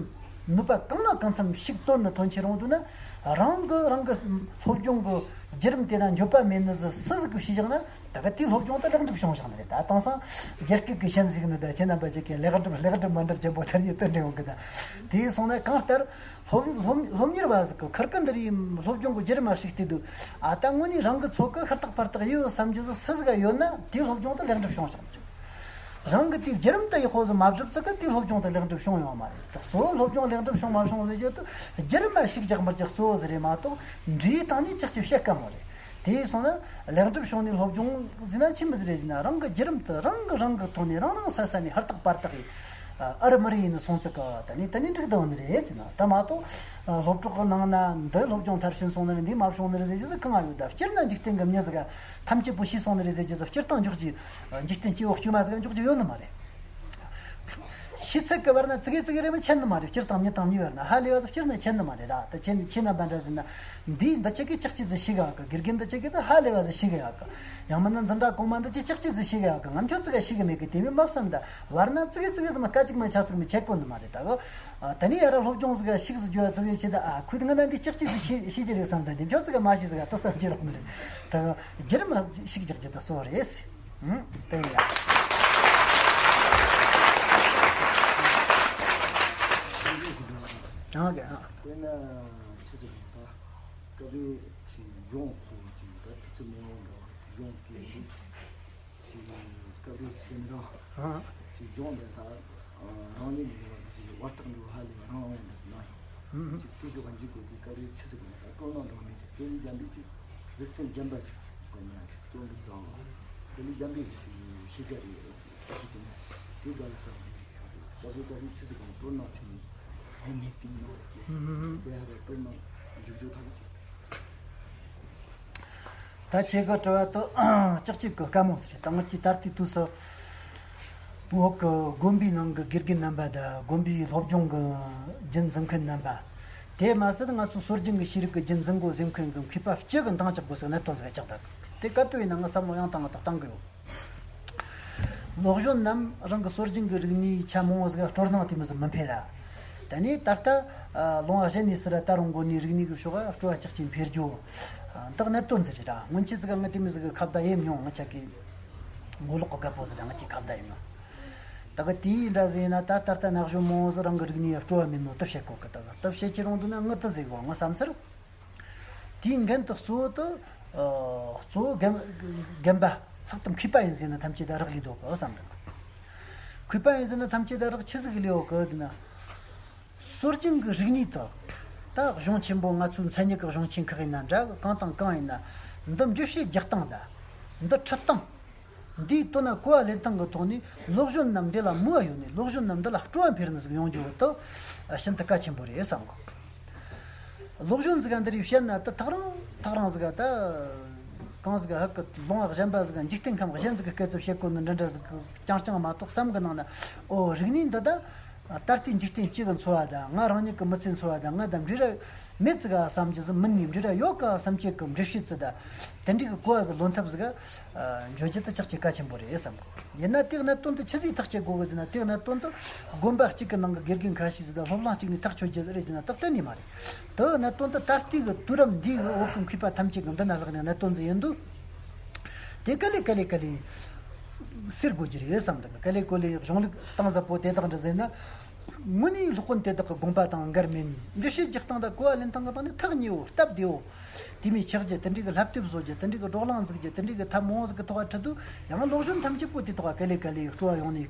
ནུས་པ་གང་ལ་གང་འཚམ་ཞིག་བཏོན་ནས་ཐོན་ཁྱེར་ཡོང་དུས་ན། རང་གི་རང་གི་སློབ་སྦྱོང་གི་བརྒྱུད་རིམ་དེ་ན་འགྱོད་པ་མེད་ནི་ཟིག་སུ་ཟིག་གིས་ཤེས་བཞག་ན། ད་ག་དེའི་སློབ་སྦྱོང་དེ་ལེགས་འགྲུབ་བྱུང་བཞག་ནི་རེད། ད་དེང་སང་རྒྱ་སྐད་ཀྱི་ཤན་ཟིག་ནི། ད་ཁྱེད་རྣམ་པ་ཅག་གིས་ལེགས་འགྲུབ་ལེགས་འགྲུབ་མི་འགྲུབ་ཅན་པོ་དེ་གཉིས་དེ་འདྲ་ཡོང་གི། ད་དེ་སོང་ན་གང་ལྟར། སློབ་སློབ་སློབ་གཉེར་བ་ཟིག་གིས་ཁུར་གི་འདི་རིགས་སློབ་སྦྱོང་གི་བརྒྱུད་རིམ་མ་ཞིག་བལྟས་དུས། ཨ། ད་དངོས་གནས་རང་གི་ཚོད་ཀ་ཧུར་ཐག་ཕར་ཐག་ཡོད་བསམ་རྒྱུ་ཟིག་སུ་ཟིག་ག་ཡོད་ན། དེའི་སློབ་སྦྱོང་དེ་ལེགས་འགྲུབ་བྱུང་བཞག་ནི་རེད། རང་གི་དེའི་བརྒྱུད་རིམ་དེ་ཡག་པོ་ཟིག་མ་བསྒྲུབས་ཙང་གི་དེའི་སློབ་སྦྱོང་དེ་ལེགས་འགྲུབ་བྱུང་ཡོད་མ་རེད། ད་གཙོ་བོ་སློབ་སྦྱོང་ལེགས་འགྲུབ་བྱུང་མ་བྱུང་ཟེར་རྒྱུ་དེ་བརྒྱུད་རིམ་མ་ཞིག་རྒྱག་མི་རྒྱག་གཙོ་བོ་ཟིག་རེད་མ་གཏོགས། འབྲས་བུའི་སྟེང་ནས་ཅག་ཅིག་བཤད་དཀའ་མོ་རེད། དེ་སོང་ན་ལེགས་འགྲུབ་བྱུང་ནས་སློབ་སྦྱོང་ཟེར་ན་ཆི་མོ་ཟིག་རེད་ཟེར་ན། རང་གི་བརྒྱུད་རིམ་དེ་རང་གི་རང་གི་ཐོག་ནས་རང་རང་སོ་སོ་ནས་ཧུར་ཐག་ཕར་ཐག་གིས། ཨ། ཨ་རི་མི་རི་ཡིན་ནི་སོང་ཙི་གི་ད་ནི་ད་ནི་འགྲིག་དང་ནི་རེད་ཟེར་ན། ད་མ་གཏོགས། ཨ། སློབ་གྲོགས་ཀྱི་ནང་ན་འདི་སློབ་སྦྱོང་མཐར་ཕྱིན་སོང་ནི་རེད། འདི་མ་བྱུང་ནི་རེད་ཟེར་རྒྱུ་ཟིག་གང་ང་ཡོད། ད་སྤྱིར་ན་འཇིག་རྟེན་གྱི་མྱི་ཟིག་ག་ཐམས་ཅད་པོ་ཤེས་སོང་ནི་རེད་ཟེར་རྒྱུ་ཟིག་སྤྱིར་བཏང་འཇོག་རྒྱུ། འཇིག་རྟེན་སྐྱེ་བོ་དཀྱུས་མ་ཟིག་ག་འཇོག་རྒྱུ་ཡོད་ནི་མ་རེད། ཤེས་ཚད་ཀྱི་བར་ན་ཙི་གེ་ཙི་གེ་རེ་མོ་ཁྱད་ནི་མ་རེད། སྤྱིར་བཏང་མྱི་དང་མྱི་བར་ན་ཧ་ལས་པ་ཟིག་སྤྱིར་ན་ཁྱད་ནི་མ་རེད་ར། ད་ཁྱེད་ཁྱེད་རྣམ་པ་འདྲ་ཟིག་ན། འདིས་འདི་ཆ་གིས་ཅག་ཅིག་ཟིག་ཤེས་གི་ཡོད་གི། དགེ་རྒན་འདི་ཆ་གིས་ད་ཧ་ལས་པ་ཟིག་ཤེས་གི་ཡོད་གི། ཡང་མིན་ན་འཛིན་གྲྭ་གོང་མ་འདི་ཆ་ཅག་ཅིག་ཟིག་ཤེས་གི་ཡོད་གི། ང་ཁྱོད་ཙི་གེ་ཤེས་གི་མེད་གི། དེ་མིན་མ་བསམ། ད་བར་ན་ཙི་གེ་ཙི་གེ་ཟིག་མ་སྐད་ཅིག་མ་ཆ་ཙིག་མ་ཁྱད་གོ་ནི་མ་རེད། ད་གི། ཨ། ད་ནི་ཡ་ར་སློབ་སྦྱོང་ཟིག་ག་ཤིག་ཟིག་རྒྱུ་ཙི་གེ་ཆེ། ད། ཨ། ཁོས་ང་ན་འདི་ཅག་ཅིག་ཟིག་ཤེས་ཤེས་ཀྱི་རེད་བསམ། ད་འདི་ཁྱོད་ཙི་གེ་མ་ཤེས་ཟིག་ག་ཏོ་བསམ་གྱི་རོགས་ནི་རེད། ད་གི། བརྒྱུད་རིམ་མ་ཞིག་རྒྱག་རྒྱུ་ད་གཙོ་བོ་རེད། ཧུམ། དེ་ཡ། ཨ་གི། ཨ། དེ་ན་ཆི་ཟིག་རེད། ད་སྐབས་རེ་ཅིག་ཡོང་སོང་ཅིག་ད་དུས་ཚོད་མང་བོ་འདྲ་བ་ཡོང་གི་རེད། ཅིག་སྐབས་རེ་སེམས་ར་ཨ་ཅིག་ཡོང་ནས་ད་རང་ཉིད་ཀྱི་ཅིག་བར་ཐག་འདྲ་བོ་ཧ་ལས་པ་རང་དབང་འདྲ་ཟེར་ན། ཨ་ཅིག་དེ་ཞོག་ག་འཇུག་དགོས་པའི་སྐབས་རེ་ཆི་ཟིག་ཡོང་ད་སྤྲོ་སྣང་འདྲ་བོ་མེད་དེ། དེ་ནི་རྒྱ་འདི་ཅིག་རིག་ཚན་རྒན་པ་ཅིག་གོ་ཉག་ཅིག་རྩོམ་རིག་དང་དེ་ནི་རྒྱ་འདི་ཅིག་ཤེས་རྒྱ་རེད། ཅིག་དེ་ནི་དེ་ག་ལ་བསམ་ཅིག་ད་དེ་སྐབས་རེ་ཆི་ཟིག་གང་སྤྲོ་སྣང་ཆེན་མོ་ཡོང་མེད་དེ་ནི་ཅིག་དེ་ཧ་ལས་སྤྲོ་སྣང་འཇུག་འཇུག་ཐག་ཅིག་ད་ཁྱེད་ཀྱི་དྲི་བ་དེ་ཅག་ཅིག་གི་དཀའ་མོ་ཟིག་རེད། ད་ང་ཅིག་ད་ལྟའི་དུས་སུ་བོད་ཀྱི་དགོན་པའི་ནང་གི་དགེ་རྒན་རྣམ་པ་དང་། དགོན་པའི་སློབ་སྦྱོང་གི་རྒྱུན་འཛིན་མཁན་རྣམ་པ། དེ་མ་ཟད་ང་ཚོ་སྲོལ་རྒྱུན་གྱི་ཤེས་རིག་གི་རྒྱུན་འཛིན་དགོས་ཟེར་མཁན་གྱི་མཁས་པ་སྤྱི་གི་འདང་རྒྱག་དགོས་ཟེར་གནད་དོན་ཟིག་ཆགས་འདུག་དེ་ག་དུས་ཡིན་ན་ང་བསམ་བློ་ཡང་བཏང་ང་བཏང་གི་ཡོད། སློབ་གཞོན་རྣམས་རང་གི་སྲོལ་རྒྱུན་གྱི་རིག་གནས་ཆ་མང་བོ་ཟིག་སྤྲོ་སྣང་དེ་མོ་ཟིག་མི་འཕེལ་ར། ད་ནི་ད་ལྟ་ལུང་པ་གཞན་ནས་སུ་ར་ད་རུང་དགོན་གནས་རིག་གནས་ཀྱི་ཕྱོགས་སྤྲོ་བ་ཅག་ཅིག་འཕེལ་རྒྱུ་འདི་གནད་དོན་ཟིག་རེད་ར། སྔོན་ཆད་ཟིག་ང་དེ་མོ་ཟིག་གི་ཁ་བརྡ་ཡེད་མྱོང་། ང་ཅག་གི་མགོ་ལོག་གི་རྒད་པོ་ཟིག་དང་ང་ཅིག་ཁ་བརྡ་ཡེད་མྱོང་། ད་གི་དེའི་འདྲ་ཟིག་ཡིན་ན། ད་ད་ལྟ་ན་གཞོན་མང་བོ་ཟིག་རང་གི་རིག་གནས་སྤྲོ་བ་མེད་ནོ་དེ་བཤད་གོ་གི། ད་གི་དེ་བཤད་ཁྱེར་ཡོང་དུས་ན་ངི་དེ་ཟེར་གོ་ང་བསམ་ཚུལ། དེའི་འགན་དེ་གཙོ་བོ་དེ། ཨ། གཙོ་བོ་རྒན་རྒན་པ་ལྷག་ཏུ་མཁས་པ་ཡིན་ཟེར་ན་ཐམས་ཅད་ད་རག་ལས་འདུག་གི་བསམ་འདུག་མཁས་པ་ཡིན་ཟེར་ན་ཐམས་ཅད་ད་རག་ཆི་ཟིག་ལས་ཡོད་གི་ཟེར་ན། སྲོལ་རྒྱུན་གྱི་རིག་གནས་དེ། ད་གཞུང་ཆེན་པོ་ང་ཚོའི་མཚན་ཉིད་ཀྱི་གཞུང་ཆེན་ཁག་ཡིན་ན་འདྲ། གང་དང་གང་ཡིན་ན། འདི་འགྲེལ་བཤད་རྒྱག་སྟངས་དང་། འདི་ཁྲིད་སྟངས། འདིའི་དོན་ན་གོ་བ་ལེན་སྟངས་ཀྱི་ཐོག་ནས་སློབ་གཞོན་རྣམས་འདི་ལ་མོས་པ་ཡོད་ནས། སློབ་གཞོན་རྣམས་འདི་ལ་སྤྲོ་བ་འཕེལ་ནི་ཟིག་ཡོང་རྒྱུ་བོ་དེ་ཤིན་ཏུ་གལ་ཆེན་པོ་རེད་བསམ་གོ། སློབ་གཞོན་ཟིག་ག་འདི་རིགས་བཤད་ན་དེ་ཐག་རིང་ཐག་རིང་ཟིག་ག་ད་གང་ཟིག་ག་ཧ་གི་ལུང་པ་གཞན་པ་ཟིག་ག་འཇིག་རྟེན་ཁམས་གཞན་ཟིག་གི་སྐད་ཆ་བཤད་གོ་ནི་འདྲ་འདྲ་ཟིག་གི་རྐྱང་རྐྱང་མ་གཏོགས། བསམ་གི་ནང་ན། ཨོ། རིག་གནས་འདི་ད་ད་ལྟའི་འཇིག་རྟེན་སྤྱི་གི་འཚོ་བ་དང་། ང་རང་ཉིད་ཀྱི་མི་ཚེའི་འཚོ་བ་དང་། ང་དང་འབྲེལ་བ་མེད་ཙི་ག་བསམ་རྒྱུ་ཟིག་མིན་ནས། འབྲེལ་བ་ཡོད་ག་བསམ་རྒྱུ་གི་འགྲེལ་བཤད་ཙི་དང་། དེ་འདྲའི་གི་གོ་བ་ཟིག་ལོན་ཐབས་ཟིག་ག་འཇོག་རྒྱུ་དེ་ཅག་ཅིག་གལ་ཆེན་པོ་རེད་བསམ་གི། ཡིན་ན་དེ་གནད་དོན་དེ་ཆི་ཟིག་ཐག་གཅོད་དགོས་གི་ཟེར་ན། དེ་གནད་དོན་དེ་དགོན་པ་གཅིག་གི་ནང་གི་དགེ་རྒན་ཁ་ཤས་ཟིག་དང་སློབ་གླིང་གཅིག་ནས་ཐག་གཅོད་རྒྱུ་ཟིག་རེད་ཟེར་ན་དེ་གཏན་ནས་མ་རེད། དེ་གནད་དོན་དེ་ད་ལྟའི་གི་དུས་རབས་འདིའི་གི་བོད་ཀྱི་མཁས་པ་ཐམས་ཅད་ཀྱི་མདུན་ན་ལྷག་ནས་གནད་དོན་ཟིག་ཡིན་དུས། དེ་ག་ལེ་ག་ལེ་ག་ལེ་སེལ་དགོས་རྒྱུ་རེད་བསམ་འདུག་ག་ལེ་གོ་ལེ་གཞུང་ལུགས་གཏིང་ཟབ་པོ་དེ་དག་འདྲ་ཟེར་ན། དངོས་གནས་སློབ་དཔོན་དེ་དག་གི་དགོངས་པ་དང་འགལ་མེད་ནས། འགྲེལ་བཤད་རྒྱག་སྟངས་དང་གོ་བ་ལེན་སྟངས་ཀྱི་སྟེང་ནས་ཐག་ཉེ་བོ་སྟབས་བདེ་བོ། དེ་མོ་ཆགས་རྒྱུ། དེ་འདྲའི་གི་བསླབ་དེབ་བཟོ་རྒྱུ། དེ་འདྲའི་གི་བགྲོ་གླེང་འཛུགས་རྒྱུ། དེ་འདྲའི་གི་ཐབས་མང་བོ་ཟིག་གི་ཐོག་ཁྲིད་དུས། ཡང་སློབ་གཞོན་ཐམས་ཅད་པོ་དེ་ཐོག་ག་ལེ་ག་ལེ་སྤྲོ་བ་ཡོང་ནས།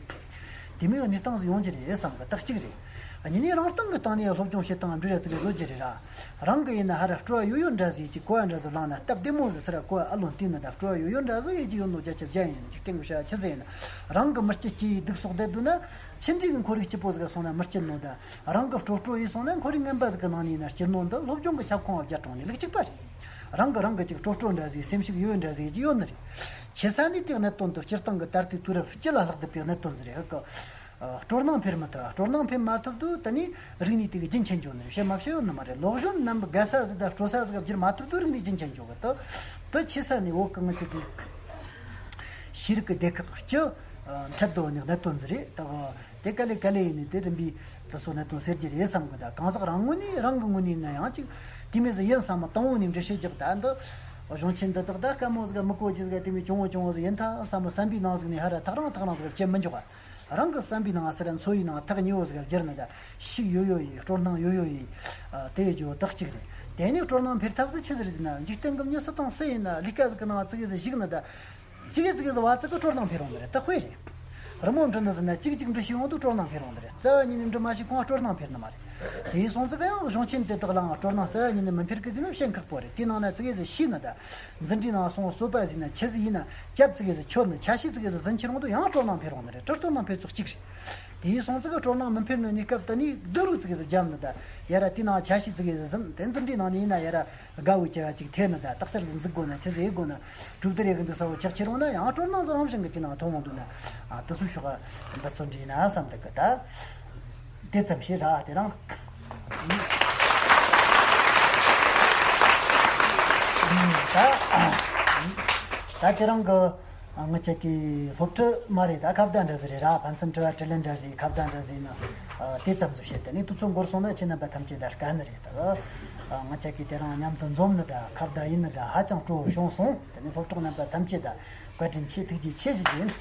དེ་མོའི་གནས་སྟངས་ཟིག་ཡོང་རྒྱུ་རེད་བསམ་གི། ད་གཅིག་རེད། གཉིས་ནས་རང་སྟེང་གི་སྟེང་ནས་སློབ་སྦྱོང་བྱེད་སྟངས་འབྲེལ་བ་ཙིག་གེ་བཟོ་རྒྱུ་རེད་ར། རང་གི་ཡིན་ན་ཧར་སྤྲོ་བ་ཡོད་ཡོད་འདྲ་ཟིག་ཅིག་གོ་བ་འདྲ་ཟིག་བླངས་ན་སྟབས་བདེ་མོ་ཟིག་ཟེར་ར། གོ་བ་ཨ་ལོན་བལྟས་ན་ད་སྤྲོ་བ་ཡོད་ཡོད་འདྲ་ཟིག་ཡོད་ཀྱི་ཡོད་ནོ། བརྒྱ་ཆ་བརྒྱ་ཡིན་ན་འཇིག་རྟེན་གི་བྱ་བ་ཆི་ཟིག་ཡིན་ན། རང་གི་མི་སྐྱིད་སྐྱེ་ཡི་སྡུག་གསོག་བསྡད་འདུག་ན། ཆི་འདྲའི་གི་ཁོར་ཡུག་སྐྱིད་པོ་ཟིག་ག་སོང་ན་མི་སྐྱིད་ནོ། ད་རང་གི་སྤྲོ་སྤྲོ་ཡིས་སོང་ན་ཁོར་ཡུག་ངན་པ་ཟིག་གི་ནང་ནས་ཡིན་ན་སྐྱིད་ནོ། འདི་སློབ་སྦྱོང་གི་ཁྱབ་ཁོངས་བརྒྱབ་བཏང་ནས་ལུགས་གཅིག་པ་རེད། རང་གི་རང་གི་ཅིག་སྤྲོ་སྤྲོ་འདྲ་ཟིག་སེམས་ཤུགས་ཡོད་ཡོད་འདྲ་ཟིག་ཅིག་ཡོད་ནི་རེད། ཆེ་ས་ནས་དེའི་གནད་དོན་དུ་སྤྱིར་བཏང་གི་ད་ལྟའི་དུས་རབས་སྤྱི་ལ་ལྷག་བསྡད་པའི་གནད་དོན་ཟིག་རེད། ཧ་གི། ཨ། སྤྲོ་སྣང་འཕེལ་མི་ཐུབ། སྤྲོ་སྣང་འཕེལ་མ་ཐུབ་དུས་ད་ནི་རིག་གནས་དེ་གི་རྒྱུན་ཆད་འགྱོ་ནི་རེད། བཤད་མ་བཤད་ཡོད་ནི་མ་རེད། སློབ་གཞོན་རྣམས་དགའ་ས་ཟིག་དང་སྤྲོ་ས་ཟིག་ག་བསྒྱུར་མ་ཐུབ་དུས་རིག་གནས་རྒྱུན་ཆད་འགྱོ་གི། ད་ད་ཆེ་ས་ནས་བོད་གི་ང་ཚོ་གི་ཤེས་རིག་གི་སྡེ་ཁག་སྤྱི། ཨ། འཕྲལ་དུ་ནི་གནད་དོན་ཟིག་རེད། ད་དེ་ག་ལེ་ག་ལེ་ཡིན་ནི་དེ་རིམ་པས་དེ་ཚོ་གནད་དོན་སེལ་རྒྱུ་རེད་བསམ་གི། ད་གང་ཟག་རང་ངོས་ནས་རང་གི་ངོས་ནས་ཡིན་ན་ཡང་ཅིག་དེ་མོ་ཟིག་ཡིན་བསམ་མ། དང་པོ་ནས་འགྲེལ་བཤད་རྒྱག། ད་འདི་གཞུང་ཆེན་འདི་དག་ད་དཀའ་མོ་ཟིག་ག་མི་གོ་རྒྱུ་ཟིག་ག་དེ་མོ་གྱོང་བོ་གྱོང་བོ་ཟིག་ཡིན་ཐལ་བསམ་མ། བསམ་པའི་ནང་ཟིག་ནས་ཧར་ར་ཐག་རིང་ཐག་རིང་ཟིག་ག་བསྐྱལ་མི་འཇུག་ག། རང་གི་བསམ་པའི་ནང་ཟེར་ར་འཚོ་བའི་ནང་ཐག་ཉེ་བོ་ཟིག་ག་བསྒྱུར་ནི། ད་ཤུགས་ཡོད་ཡོད་ཡིས། སྤྲོ་སྣང་ཡོད་ཡོད་ཡིས། ཨ། དེ་ཡི་རྒྱུ་དག་ཅིག་རེད། དེ་ནས་སྤྲོ་སྣང་འཕེལ་ཐབས་ཟིག་ཆི་ཟིག་རེད་ཟེར་ན། འཇིག་རྟེན་གི་མྱི་སུ་དང་སུ་ཡིན་ན་ལས་ཀ་ཟིག་གི་ནང་ཙི་གེ་ཟིག་ཞུགས་ནི། ད་ཅི་གེ་ཙི་གེ་ཟིག་བ་ཙི་གི་སྤྲོ་སྣང་འཕེལ་རུང་ནི་རེད། ད་དཔེ་རེད། རི་མོ་འབྲི་ནི་ཟེར་ན་གཅིག་གཅིག་འབྲི་ཤེས་ཡོང་དུས་སྤྲོ་སྣང་འཕེལ་རུང་ནི་རེད། རྩ་བ་ཉིད་ནས་འབྲི་མ་ཤེས་གོང་སྤྲོ་སྣང་འཕེལ་ནི་མ་རེད། དེ་ཡིན་སོང་ཙི་གེ་ཡང་གཞུང་ཆེན་དེ་དག་ལའང་སྤྲོ་སྣང་རྩ་བ་ཉིད་ནས་མི་འཕེལ་གི་ཟེར་ན་བཤད་ཁག་པོ་རེད། དེའི་ནང་ན་ཙི་གེ་ཟིག་ཤེས་ནི། ད་འཛིན་གྲྭའི་ནང་སོང་རྩོད་པ་ཟིག་ན་ཆི་ཟིག་ཡིན་ན་སྐྱབས་ཙི་གེ་ཟིག་ཆོད་ནི། ཆ་ཤས་ཙི་གེ་ཟིག་ཟིན་ཁྱེར་ཡོང་དུས་ཡང་སྤྲོ་སྣང་འཕེལ་རུང་ནི་རེད། དྲི་སྤྲོ་སྣང་འཕེལ་ཚུལ་གཅིག་རེད། དེ་ཡིན་སོང་ཙི་གེ་སྤྲོ་སྣང་མི་འཕེལ་ནི་གནས་སྐབས་དེ་ནས་སྡུག་རུ་ཙི་གེ་ཟིག་བརྒྱབ་ནི། ད་ཡ་ར་དེའི་ནང་ཆ་ཤས་ཙི་གེ་ཟིག་ཟིན། དེ་འཛིན་གྲྭའི་ནང་ནས་ཡིན་ན་ཡ་ར་དགའ་བོ་བྱ་བ་ཅིག་ཐེབས་ནི། ད་རྟགས་གསལ་ཟིག་འཛུགས་དགོས་ན་ཆི་ཟིག་ཡེད་དགོས་ན། གྲུབ་བསྡུར་ཡེད་གི་འདུག་ས་བོ་ཆགས་ཁྱེར་ཡོང་ན་ཡང་སྤྲོ་སྣང་ཟིག་རང་བཞིན་གི་དེ་ནང་ཐོན་ཡོང་དུས་ན། ཨ། དེ་ཚོའི་ཕྱོགས་འབད་བརྩོན་འདྲ་ཡིན་ན་བསམ་འདུག་གི། ད་དེ་ཙམ་ཞིག་ར། དེ་རང་། ད་ད་དེ་རང་གི་ང་ཅག་གི་སློབ་ཁྲིད་མ་རེད། ད་ཁ་བརྡ་འདྲ་ཟིག་རེད་ར། ཕན་ཚུན་དྲི་བ་དྲིས་ལན་འདྲ་ཟིག་ཁ་བརྡ་འདྲ་ཟིག་ནི། ཨ། དེ་ཙམ་ཟིག་བྱས། དེ་ནས་དུས་ཚོད་འགོར་སོང་ན་ཁྱེད་རྣམ་པ་ཐམས་ཅད་ད་དཀའ་ནི་རེད། ད་ང་ཅག་གིས་དེ་རང་མཉམ་དུ་འཛོམས་ནི་ད་ཁ་བརྡ་ཡིན་ནི་ད་ཧ་ཅང་སྤྲོ་བོ་བྱུང་སོང་། དེ་ནས་སློབ་གྲོགས་རྣམ་པ་ཐམས་ཅད་ད་བཀའ་དྲིན་ཆེ། ཐུགས་རྗེ་ཆེ་ཞུ་རྒྱུ་ཡིན།